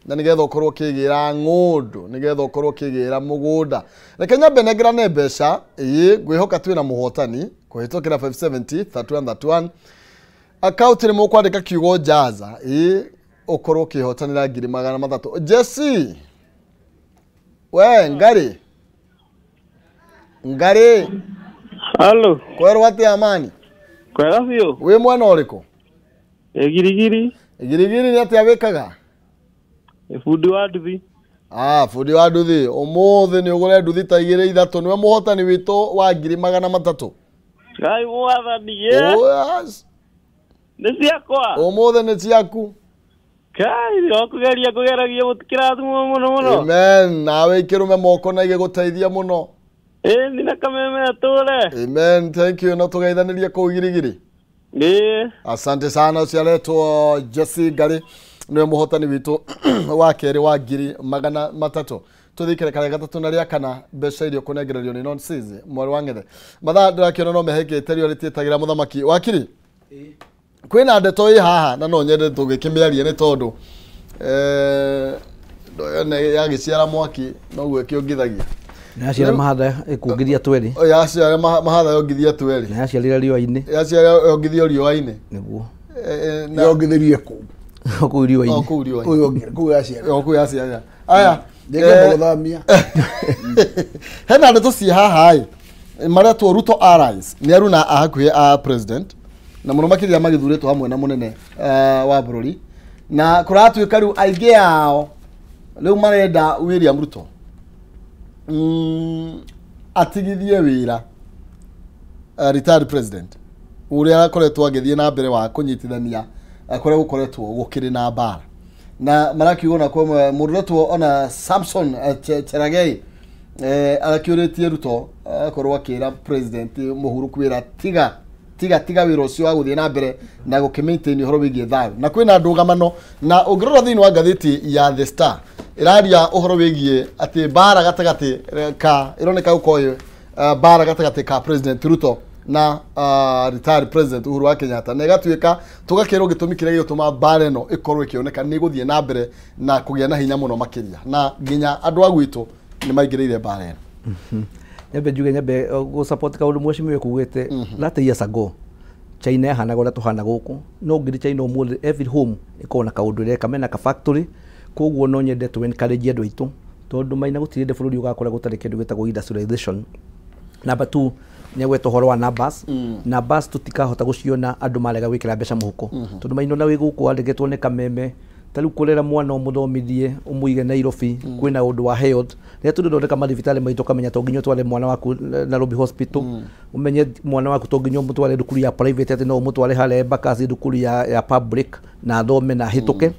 na nĩgetha ũkorwo ũkĩgĩra ng'ũndũ nĩgetha ũkorwo ũkĩgĩra mũgũnda. Reke nyambe nengerane mbeca ĩĩ ngwĩhoka twĩna mũhotani kũhĩtũkĩra 570 31 31 account nĩ mũkwandĩka kiugo jaza ĩĩ ũkorwo ũkĩhotanĩra 300. Jesse we ngari ngari. Halo. Kwerwo atĩa Amani? Kwega biũ. Wĩ mwena ũrĩkũ? Girigiri. Girigiri nĩ atĩa wĩkaga? Bundi wa nduthi. Bundi wa nduthi. Ũmũthĩ nĩ ũgũre nduthi ta 2 3 nĩwe mũhotani witũ wa 300. Ngai mwathani ye. Yes. Nĩ ciakwa. Ũmũthĩ nĩ ciaku. Kai no kũgeria kũgeragia gũtikĩrathimwo mũno mũno. Amen. Nawe ikĩrũme moko na igĩgũteithia mũno. Ĩĩ nina kameme atũre. Amen. Thank you. No tũgeithanĩrie kũu Girigiri. Ĩĩ. Asante sana. Ũcio aretwo Jesse Ngari nĩwe mũhotani witũ wa kerĩ wa 300. Tũthiĩ kĩreka rĩa gatatũ na rĩa kana mbeca iria ũkũnengererio nĩ Nonsizi mwarĩ wa Ng'ethe. Mathaa ndĩrakĩona no mehĩkĩte riũa rĩtiĩtagĩra mũthamaki. Wakiri kwĩna ndeto ĩ haha na no nyende tũgĩkĩmĩarie nĩ tondũ yagĩciara mwaki noguo ĩkĩongithagia. Yaciara mahatha ĩkũngithia tweri. Yaciara mahatha yongithia tweri. Na yaciarĩra riũa-inĩ. Yaciara yongithio riũa-inĩ. Nĩguo. Yongithĩrie kũ? O kũu riũa-inĩ. O kũu riũa-inĩ. Kũu yaciara. O kũu yaciara. Aya. Ndĩngĩamba gũthamia. Hena ndeto ciĩ haha ĩ maretwo Ruto allies nĩ aruna a hakuhĩ a president na mũno makĩria magĩthurĩtwo hamwe na mũnene wa bũrũri na kũratuĩka rĩu aingĩ ao rĩu marenda William Ruto atigithie wĩra retired president ũrĩa arakoretwo agĩthiĩ na mbere wa kũnyitithania kũrĩa gũkoretwo gũkĩrĩ na mbara na marakiuga na kwa mũndũ ũretwo ona Samson Cherargei arakĩũrĩtie Ruto akorwo akĩra president Mũhuru kwĩra tiga tiga tiga wĩra ũcio wa gũthiĩ na mbere na gũkĩmaintain ũhoro wĩgiĩ thayũ na kwĩna ndũgamano na ũngĩrora thĩinĩ wa ngathĩti ya The Star ĩraria ũhoro wĩgiĩ atĩ mbara gatagatĩ ka ĩroneka gũkorwo mbara gatagatĩ ka President Ruto na retired President Uhuru wa Kenyatta na ĩgatuĩka tũgakĩrwo gĩtũmi kĩrĩa gĩgũtũma mbara ĩno ĩkorwo ĩkĩoneka nĩ ĩgũthiĩ na mbere na kũgĩa na hinya mũno makĩria na nginya andũ a gwitũ nĩ maingĩrĩire mbara ĩno. Nyambe njuge nyambe gå support kaundu mheshimiwa kugite 30 years ago China yahanaga ũrĩa tũhana gũkũ, no ũngĩthiĩ China ũmũthĩ every home ĩkoragwo na kaũndũ ĩreka, mena ka factory. Koguo no nyende tũ encourage andũ aitũ, tondũ Maina gũtirĩ hĩndĩ bũrũri ũgakũra gũtarĩ kĩndũ gĩtagwo industrialization. Number 2, nĩ agweta ũhoro wa numbers. Numbers tũtikahota gũciona andũ marega gwĩkĩra mbeca mũhuko. Tondũ Maina ona wĩ gũkũ wandĩkĩtwo nĩ Kameme, ta rĩu kũrera mwana ũmũthomithie ũmũige Nairobi, kwĩna ũndũ wa health. Rĩrĩa tũrĩthondeka mathibitarĩ maitũ, ũkamenya to nginya ũtware mwana waku Nairobi Hospital, ũmenye mwana waku to nginya ũmũtware thukuru ya private, atĩ no ũmũtware harĩa Embakasi thukuru ya public na athome na ahĩtũke.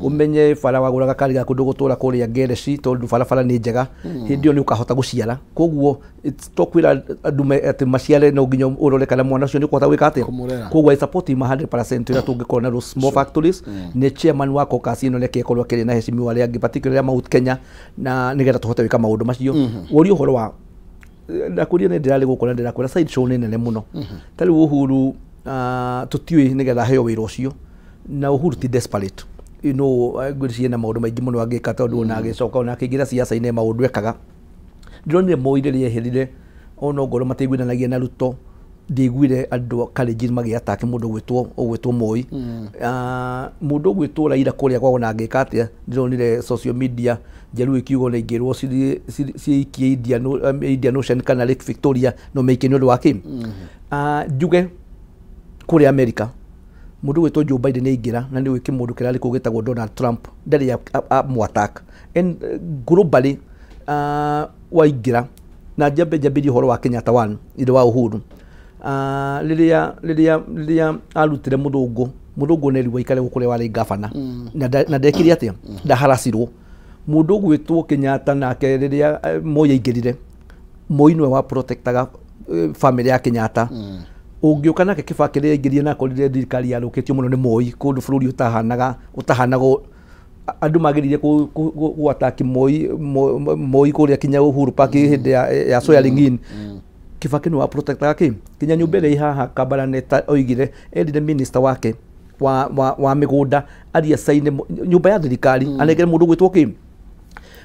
Ũmenye bara wagũra gakari gaku ndũgũtũra kũrĩa Ngereci tondũ barabara nĩ njega. Hĩndĩ ĩyo nĩ ũkahota gũciara. Koguo to kwĩra andũ atĩ maciare, no nginya ũrore kana mwana ũcio nĩ ũkũhota gwĩka atĩa. Kũmũrera. Koguo I support him 100% ũrĩa tũngĩkorwo na those small factories. Nĩ chairman wa caucus ĩno, reke ĩkorwo akĩrĩ na heshimiwa arĩa angĩ, particularly Mount Kenya, na nĩgetha tũhote gwĩka maũndũ macio. Ũria ũhoro wa ndakũria, nĩ ndĩrarĩ gũkũ na ndĩrakwĩra side show nĩ nene mũno. Ta rĩu Uhuru, tũtiũĩ nĩgetha aheo wĩra ũcio, na Uhuru ti desperate, ngwĩciria na maũndũ maingĩ mũno angĩka, tondũ ona agĩcoka ona akĩingĩra siasa-inĩ maũndũ ekaga. Ndĩronire Moi rĩrĩa eherire, ona ongorwo matiiguithanagia na Ruto, ndiaiguire andũ Kalenjin magĩatake mũndũ ũgwĩtwo Moi. Mũndũ ũgwĩtwo Raila kũrĩa kwao ona angĩka atĩa, ndĩronire social media njerũ ĩkiuga ona ingĩrwo ciikie Indian Ocean kana Lake Victoria no meikie nĩ ũndũ wa kĩ. Njuge kũrĩa America mũndũ ũgwĩtwo Joe Biden nĩ aingĩra, na nĩ ũĩ kĩmũndũ kĩrarĩ kũu gĩtagwo Donald Trump ndarĩ amũ-attack. And globally, waingĩra na njambe njambĩrie ũhoro wa Kenyatta one, ithe wa Uhuru, rĩrĩa arutire mũthũngũ nĩ aikare gũkũ ũrĩa warĩ gavana, na ndekire atĩa, ndaharacirwo. Mũndũ ũgwĩtwo Kenyatta nake rĩrĩa Moi aingĩrire, Moi nĩwe wa protectaga family ya Kenyatta. Ũngĩũka nake Kibaki rĩrĩa aingĩrire na akorire thirikari yarũkĩtio mũno nĩ Moi, kũndũ bũrũri ũtahanaga, andũ magĩrĩire gwataki Moi kũrĩa kinya Uhuru Park hĩndĩ ya swearing in. Kibaki nĩ wa protectaga kĩ kinya nyũmba ĩrĩa ĩ haha Kabarane oigire erire minister wake wa mĩgũnda aria saine nyũmba ya thirikari anengere mũndũ ũgwĩtwo kĩ,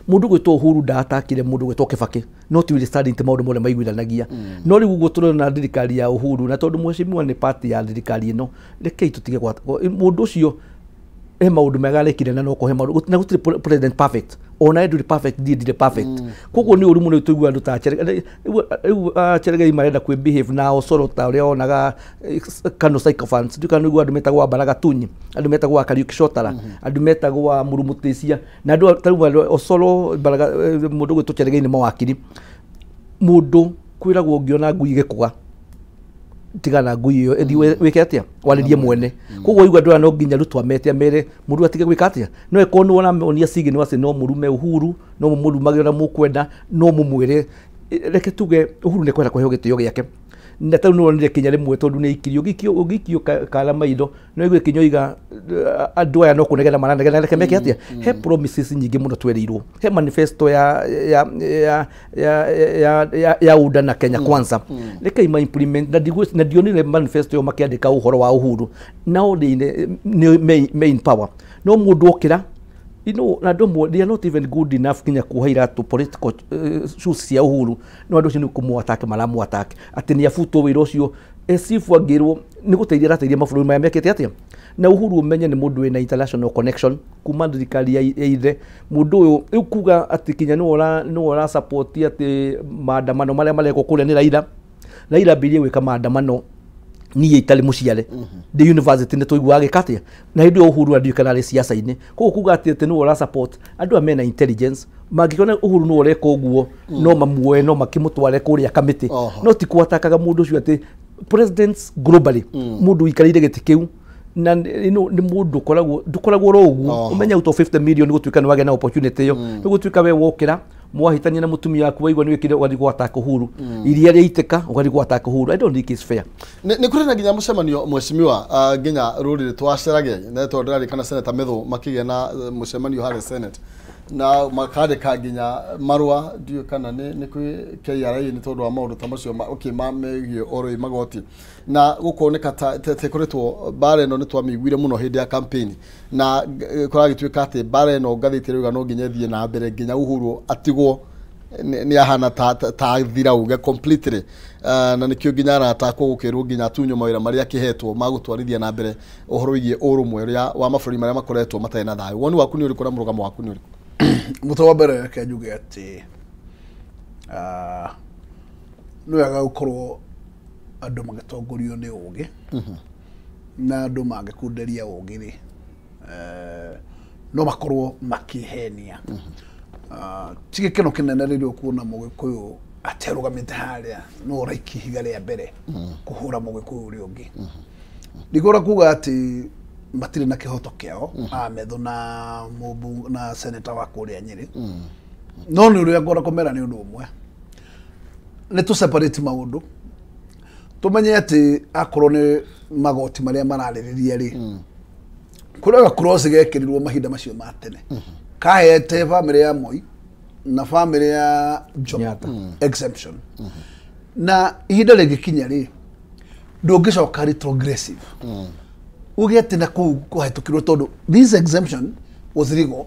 mũndũ ũgwĩtwo Uhuru. Ndatakire mũndũ ũgwĩtwo Kibaki, no ti understanding, ti maũndũ mothe maiguithanagia. No rĩu ũguo tũrona thirikari ya Uhuru, na tondũ mheshimiwa nĩ party ya thirikari ĩno, rekei tũtige mũndũ ũcio he maũndũ mega arekire, na no kũhe maũndũ na gũtirĩ president perfect, ona we ndũrĩ perfect, niĩ ndirĩ perfect. Koguo nĩ ũru mũno tũigua andũ ta rĩu Cherargei marenda kwĩ behave na Osoro ta ũrĩa wonaga Kano sycophants. Ndiũ kana nĩguo andũ metagwo Ambaraga Tunyi, andũ metagwo a Kariuki Chotara, andũ metagwo a Mũrumutĩcia, na andũ ta rĩu andũ Osoro Mbaraga, mũndũ ũgwĩtwo Cherargei nĩ mawakiri. Mũndũ kwĩragwo ũngĩona ngui ĩgĩkũga, tigana ngui ĩyo ĩthiĩ wĩke atĩa, warĩrie mwene. Koguo waigua andũ aya no nginya Ruto amete amere mũndũ atige gwĩka atĩa. No ĩkorwo nĩ waramonia signal atĩ no mũrume Uhuru, no mũmũrumage ũrĩa mũkwenda, no mũmwĩre reke tuge Uhuru nĩ kwenda kũheo gĩtĩo gĩake. Na tarĩu nĩ wonire kinya rĩmwe tondũ nĩ aikirio, ũngĩikio kara maitho no igue kinya oiga andũ aya no kũnegena maranegena, reke meke atĩa. He promises nyingĩ mũno twerirwo he manifesto ya UDA na Kenya Kwanza, reke ima implement. Na ndionire manifesto ĩyo makĩandĩka ũhoro wa Uhuru nao nĩ main power, no mũndũ okĩra, na andũ amwe they are not even good enough kinya kuoha iratũ political shoes cia Uhuru, no andũ acio nĩ kũmũ-attack maramũ-attack atĩ nĩ abutwo wĩra ũcio, as if angĩrwo nĩ gũteithia arateithia mabũrũri maya mekĩte atĩa. Na Uhuru ũmenye nĩ mũndũ wĩna international connection kuma thirikari ya ithe. Mũndũ ũyũ rĩu kuga atĩ kinya nĩwe ũra support atĩ maandamano marĩa marekwo kũrĩa nĩ Raila. Raila ambĩrĩrie gwĩka maandamano niĩ itarĩ mũciare, ndĩ university, nĩ tũiguaga agĩka atĩa, na hĩndĩ ĩyo Uhuru andiũĩ kana arĩ siasa-inĩ. Koguo kuga atĩ nĩwe ũra support, andũ aya mena intelligence mangĩkĩona Uhuru nĩwe ũreka ũguo, no mamuoe, no makĩmũtware kũrĩa kamĩtĩ, no ti kwatakaga mũndũ ũcio atĩ presidents globally, mũndũ ũikarĩire gĩtĩ kĩu na nĩ mũndũ ũkoragwo ndũkoragwo oro ũguo. Ũmenye out of 50 million gũtuĩka nĩ wagĩa na opportunity ĩyo, nĩ gũtuĩka we wokĩra mwahĩtania na mũtumia waku, waigua nĩ wĩkire, ũgathiĩ gwataka Uhuru, iria rĩaitĩka ũgathiĩ gwataka Uhuru. I don't think it's fair. Nĩ kũrĩ na nginya mũcemanio mheshimiwa, nginya rũrĩrĩ twacerage na tondũ ndĩrarikana Senator Methu makĩgĩa na mũcemanio harĩa Senate na makandĩka nginya marũa, ndiũĩ kana nĩ kwĩ KRA nĩ tondũ wa maũndũ ta macio okay, ma megiĩ oro magoti, na gũkoneka ta ĩkoretwo mbara ĩno nĩ twamĩiguire mũno hĩndĩ ya campaign, na kũragĩtuĩka atĩ mbara ĩno ngathĩti ĩrauga no nginya ĩthiĩ na mbere nginya Uhuru atigwo. Nĩ ahana ta thira uge completely, na nĩkĩo nginya aratakwo gũkĩrwo nginya atunywo mawĩra marĩa akĩhetwo ma gũtwarithia na mbere ũhoro wĩgiĩ ũrũmwe ũrĩa wa mabũrũri marĩa makoretwo matarĩ na thayũ. Woni waku nĩ ũrĩkũ na mũrũgamo waku nĩ ũrĩkũ? Mũtwe wa mbere reke njuge atĩ nĩ wega gũkorwo andũ magĩtongorio nĩ ũgĩ, na andũ mangĩkunderia ũgĩ rĩ, no makorwo makĩhenia. Ti gĩkeno kĩnene rĩrĩa ũkuona mũgĩkũyũ aterũgamĩte harĩa no ũraikia ihiga rĩa mbere kũhũra mũgĩkũyũ ũrĩa ũngĩ. Ndigũra kuga atĩ matirĩ na kĩhoto kĩao Amethu na mũmbu na senator wa kũrĩa Nyĩrĩ, no nĩ ũrĩa ngwenda kũmera nĩ ũndũ ũmwe, nĩ tũ separate maũndũ, tũmenye atĩ akorwo nĩ magoti marĩa mararĩrĩria rĩ, kũrĩa ga cross gekĩrirwo mahinda macio ma tene kahete bamĩrĩ ya Moi na bamĩrĩ ya Jomo exemption, na ihinda rĩngĩkinya rĩ ndũngĩcoka retrogressive uge atĩ na kũu kũhetũkirwo tondũ this exemption was legal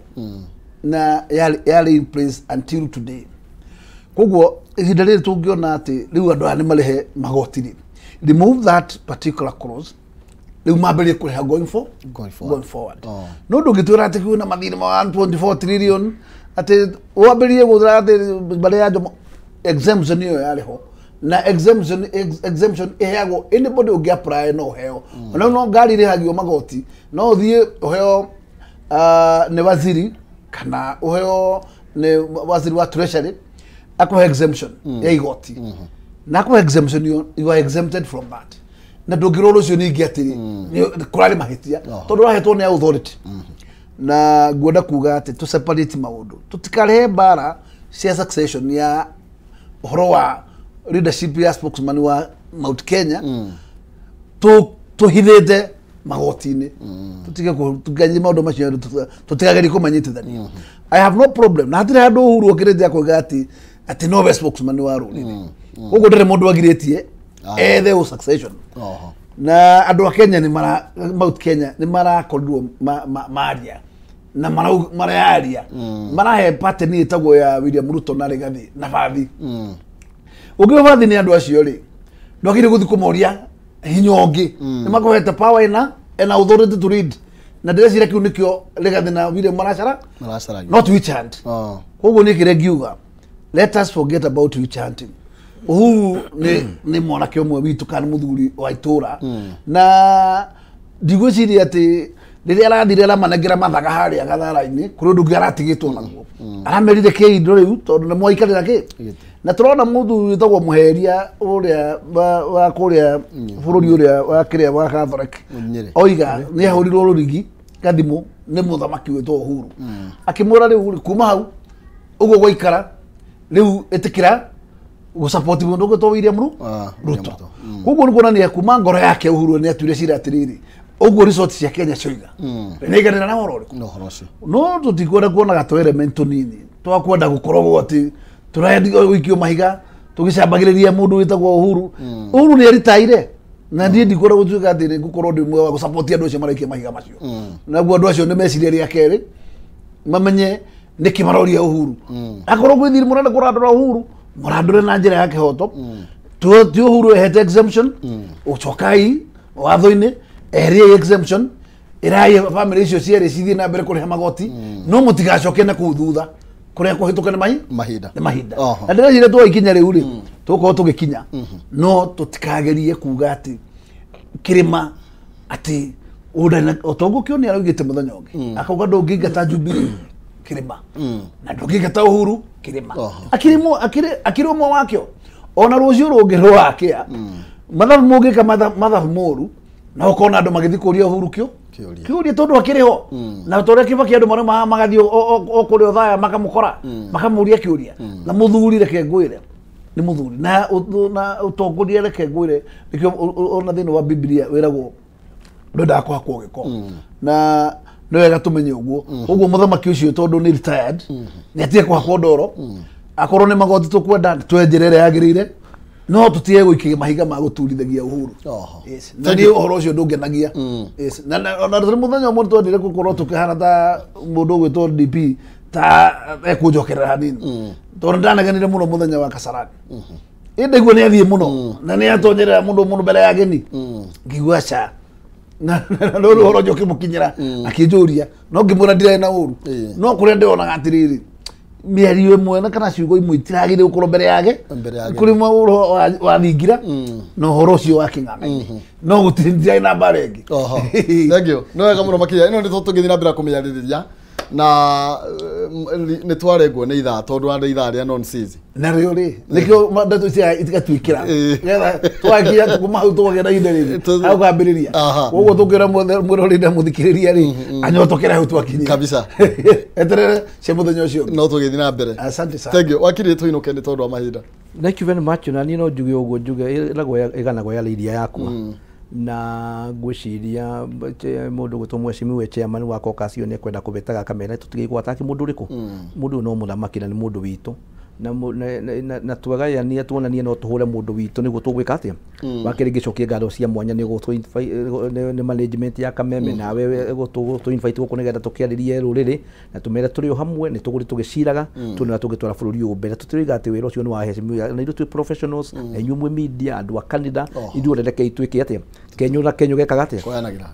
na yarĩ in place until today. Koguo ihinda rĩrĩ tũngĩona atĩ rĩu andũ aya nĩ marĩhe magoti rĩ, remove that particular clause, rĩu mambĩrĩrie kũrĩha going forward. No ndũngĩtwĩra atĩ kwĩna mathirĩ ma 1.4 trillion atĩ wambĩrĩrie gũthira atĩ mbarĩ ya Jomo. Exemption ĩyo yarĩ ho, na exemption ĩheagwo anybody ũngĩ apply no ũheo. Ona no ngari ĩrĩhagio magoti, no ũthiĩ ũheo nĩ waziri kana ũheo nĩ waziri wa treasury akũhe exemption ya igoti, na akũhe exemption you are exempted from that, na ndũngĩrwo rũciũ ningĩ atĩrĩ kũrarĩ mahĩtia tondũ ũrahetwo nĩ authority. Na ngwenda kuga atĩ tũ separate maũndũ, tũtikarehe mbara cia succession ya ũhoro wa leadership ya spokesman wa Mount Kenya tũhithĩte magoti-inĩ, tũtige tũgerie maũndũ macio, tũtigagerie kũmanyitithania. I have no problem na hatirĩ handũ Uhuru okĩrĩte akoiga atĩ nowe spokesman wa rũrĩrĩ, koguo ndĩrĩ mũndũ agirĩtie ethe ũ succession. Na andũ a Kenya nĩ mara Mount Kenya nĩ marakorirwo maria na marayaria marahe pattern ĩtagwo ya William Ruto na Rigathi na Bathi. Ũngĩ bathi nĩ andũ acio rĩ, ndwagĩrĩire gũthiĩ kũmoria hinya ũngĩ, nĩ makũhete power ĩna authority to lead, na ndĩreciria kĩu nĩkĩo Rigathi na William maracara, not witch hunt. Koguo niĩ kĩrĩa ngiuga, let us forget about witch hunting. Uhuru nĩ mwanake ũmwe witũ kana mũthuri wa itũra, na ndigwĩciria atĩ rĩrĩa arathire aramanengera mathaga harĩa gathara-inĩ kũrĩ ũndũ ũngĩ aratigĩtwo naguo, aramerire kĩ indo rĩu tondũ nĩ mwaikarĩra kĩ. Na tũrona mũthuri wĩtagwo Mũheria ũrĩa wa kũrĩa bũrũri ũrĩa wa kĩrĩa wa Catholic oiga nĩ ahũrirwo rũrigi gathimũ nĩ mũthamaki wĩtwo Uhuru, akĩmwĩra rĩu kuma hau ũguo gwaikara rĩu ĩtĩkĩra gũsupport mũndũ ũgwĩtwo William Ruto. Koguo nĩ kuonania kuma ngoro yake Uhuru nĩ atuire cira atĩrĩrĩ, ũguo resort cia Kenya cioiga nĩiganĩra na ũhoro ũrĩkũ. No tũtikwenda kuona gatũ element tũnini twakwenda gũkoragwo atĩ tũraendia gũikio mahiga tũgĩcambagĩrĩria mũndũ wĩtagwo Uhuru. Uhuru nĩ eritaire, na niĩ ndikwenda gũtuĩka atĩ nĩ ngũkorwo ndĩ ũmwe wa gũsupport andũ acio maraikia mahiga macio. Naguo andũ acio nĩ meciria rĩa kerĩ mamenye nĩkĩ maroria Uhuru. Akorwo gwĩ thiri mũrenda kũrandũra Uhuru, mũrandũre na njĩra ya kĩhoto. Ti Uhuru ehete exemption, ũcokai watho-inĩ eherie exemption, ĩrai bamĩrĩ icio cierĩ cithiĩ na mbere kũrĩha magoti, no mũtigacoke na kũu thutha kũrĩa kũhĩtũke nĩ mahinda. Na ndĩreciria twaikinya rĩu rĩ, tũgũkorwo tũgĩkinya, no tũtikagerie kuga atĩ kĩrĩma atĩ otongo kĩo nĩ araugĩte mũthenya ũngĩ akauga ndũngĩingata Jubilee kĩrĩma na ndũngĩingata Uhuru kĩrĩma, akĩrĩ ũmwe wakĩo. Ona rũciũ rũngĩ rwakĩa mathabu mũngĩka mathabu moru na ũkona andũ magĩthiĩ kũria Uhuru kĩũria tondũ akĩrĩ ho, na torĩa Kibaki andũ maraumaga magathiĩ o kũrĩa Othaya makamũkora makamũria kĩũria. Na mũthuri reke ngwĩre nĩ mũthuri na ũtongoria reke ngwĩre nĩkĩo ona thĩinĩ wa Bibilia wĩragwo ndwendaga kũhakwo gĩko, na nĩ wega tũmenye ũguo. Ũguo mũthamaki ũcio tondũ nĩ retired nĩ atige kũhakwo ndoro, akorwo nĩ magoti tũkwenda twe njĩra ĩrĩa yagĩrĩire, no tũtige gũikia mahiga ma gũturithagia Uhuru. Na niĩ ũhoro ũcio ndũngenagia. Na na mũthenya ũmwe twendire gũkorwo tũkĩhana ta mũndũ ũgwĩtwo DP Ta ekũnjokerera hanini tondũ ndanagenire mũno mũthenya wa Kasarani ĩndĩ guo nĩ athiĩ mũno na nĩ atonyerera mũndũ mũno mbere ya ageni ngĩigua ca na no ũhoro ũcio ũkĩmũkinyĩra akĩnjũria no ngĩmwĩra ndirarĩ na ũru no kũrĩa ndĩronaga atĩrĩrĩ mĩario ĩmwe na kana ciugo imwe itiragĩrĩire gũkorwo mbere yake kũrĩ ũhoro wa thingira na ũhoro ũcio wa kĩng'ang'a no gũtirĩ ndirarĩ na mbara ĩngĩ. Thank you. No wega mũno makĩria ĩno nĩ tũngĩthiĩ na mbere kũmĩarĩrĩria na nĩ twarengwo nĩ ithaa tondũ wa ithaa rĩa non-season narĩo rĩ nĩkĩo ndeto ici itigatuĩkĩra nĩgetha twakinya kuma hau tũkagĩa na ihinda rĩngĩ hau kambĩrĩria koguo tũngĩra mwĩroreri na mũthikĩrĩria rĩ anyotokere hau twakinyia kabisa eterere cia mũthenya ũcio no tũgĩthiĩ na mbere. Asante sana. Thank you. Wakiri tũinũke nĩ tondũ wa mahinda. Thank you very much. Na niĩ no njuge ũguo njuge ĩragwo ĩganagwo ya iria yakwa na ngwĩciria mũndũ gwĩtwo mheshimiwa chairman wa caucus nĩ ekwenda kũbetaga kamera tũtige gwataki mũndũ ũrĩkũ mũndũ ũyũ no mũthamaki na nĩ mũndũ witũ na twagayania tuonanie no tũhũre mũndũ witũ nĩguo tũgwĩka atĩa. Wakerĩ ngĩcokie ngatho cia mwanya nĩ management ya Kameme nawe gũtũ invite gũkũ nĩgetha tũkĩarĩrie rũrĩrĩ na tũmere tũrĩ o hamwe nĩ tũgũrĩ tũgĩciraga tuone ũrĩa tũngĩtwara bũrũri ũyũ mbere. Tũtiroiga atĩ wĩra ũcio nĩ wa heshimiwa na ithuĩ twĩ professionals na inyuĩ mwĩ media andũ a kanitha ithuothe rekei twĩke atĩa kenyũ na kenyũ gekaga atĩa kũyanagĩra.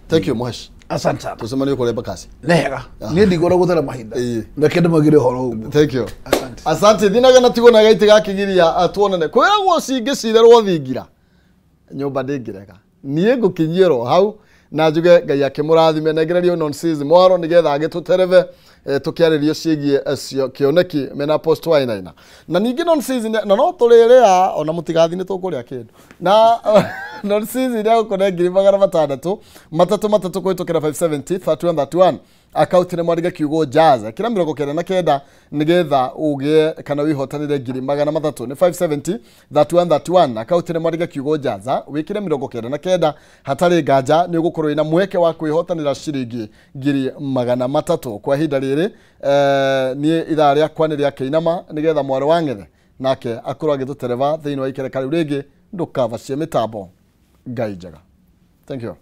Thank you Mhesh. Asante sana. Tucemanie kũrĩa Embakasi. Nĩ hega. Niĩ ndigora gũtara mahinda. Reke ndĩmagĩre ũhoro ũguo. Thank you. Asante. Asante thinaga na tigwo na gaiti gakigiria tuonane. Kwĩragwo cingĩcirerwo thingira. Nyũmba ndĩngĩrega. Niĩ ngũkinyĩrwo hau na njuge Ngai akĩmũrathime nengererio non-season mwaro nĩgetha agĩtũtereve tũkĩarĩrio ciĩgiĩ kĩoneki mena post wainaina. Na ningĩ non-season na no tũrĩrĩa ona mũtigathi nĩ tũkũrĩa kĩndũ. Na non-season ya gũkũne 600 3 3 kũhĩtũkĩra 570 31 31 akaunti nĩ mwandĩke kiugo jazz kĩra 99 nĩgetha ũgĩe kana wĩhotanĩre 300 nĩ 570 31 31 akaunti nĩ mwandĩke kiugo jazz wĩkĩre 99 hatarĩ nganja nĩ ũgũkorwo wĩna mweke wa kwĩhotanĩra ciringi 300 kwa ihinda rĩrĩ. Niĩ ithaa rĩakwa nĩ rĩa kĩinama nĩgetha mwarĩ wa ng'ethe nake akorwo agĩtũtereba thĩinĩ wa ikereka rĩu rĩngĩ ndũkavacie mĩtambo. Ngai njega. Thank you.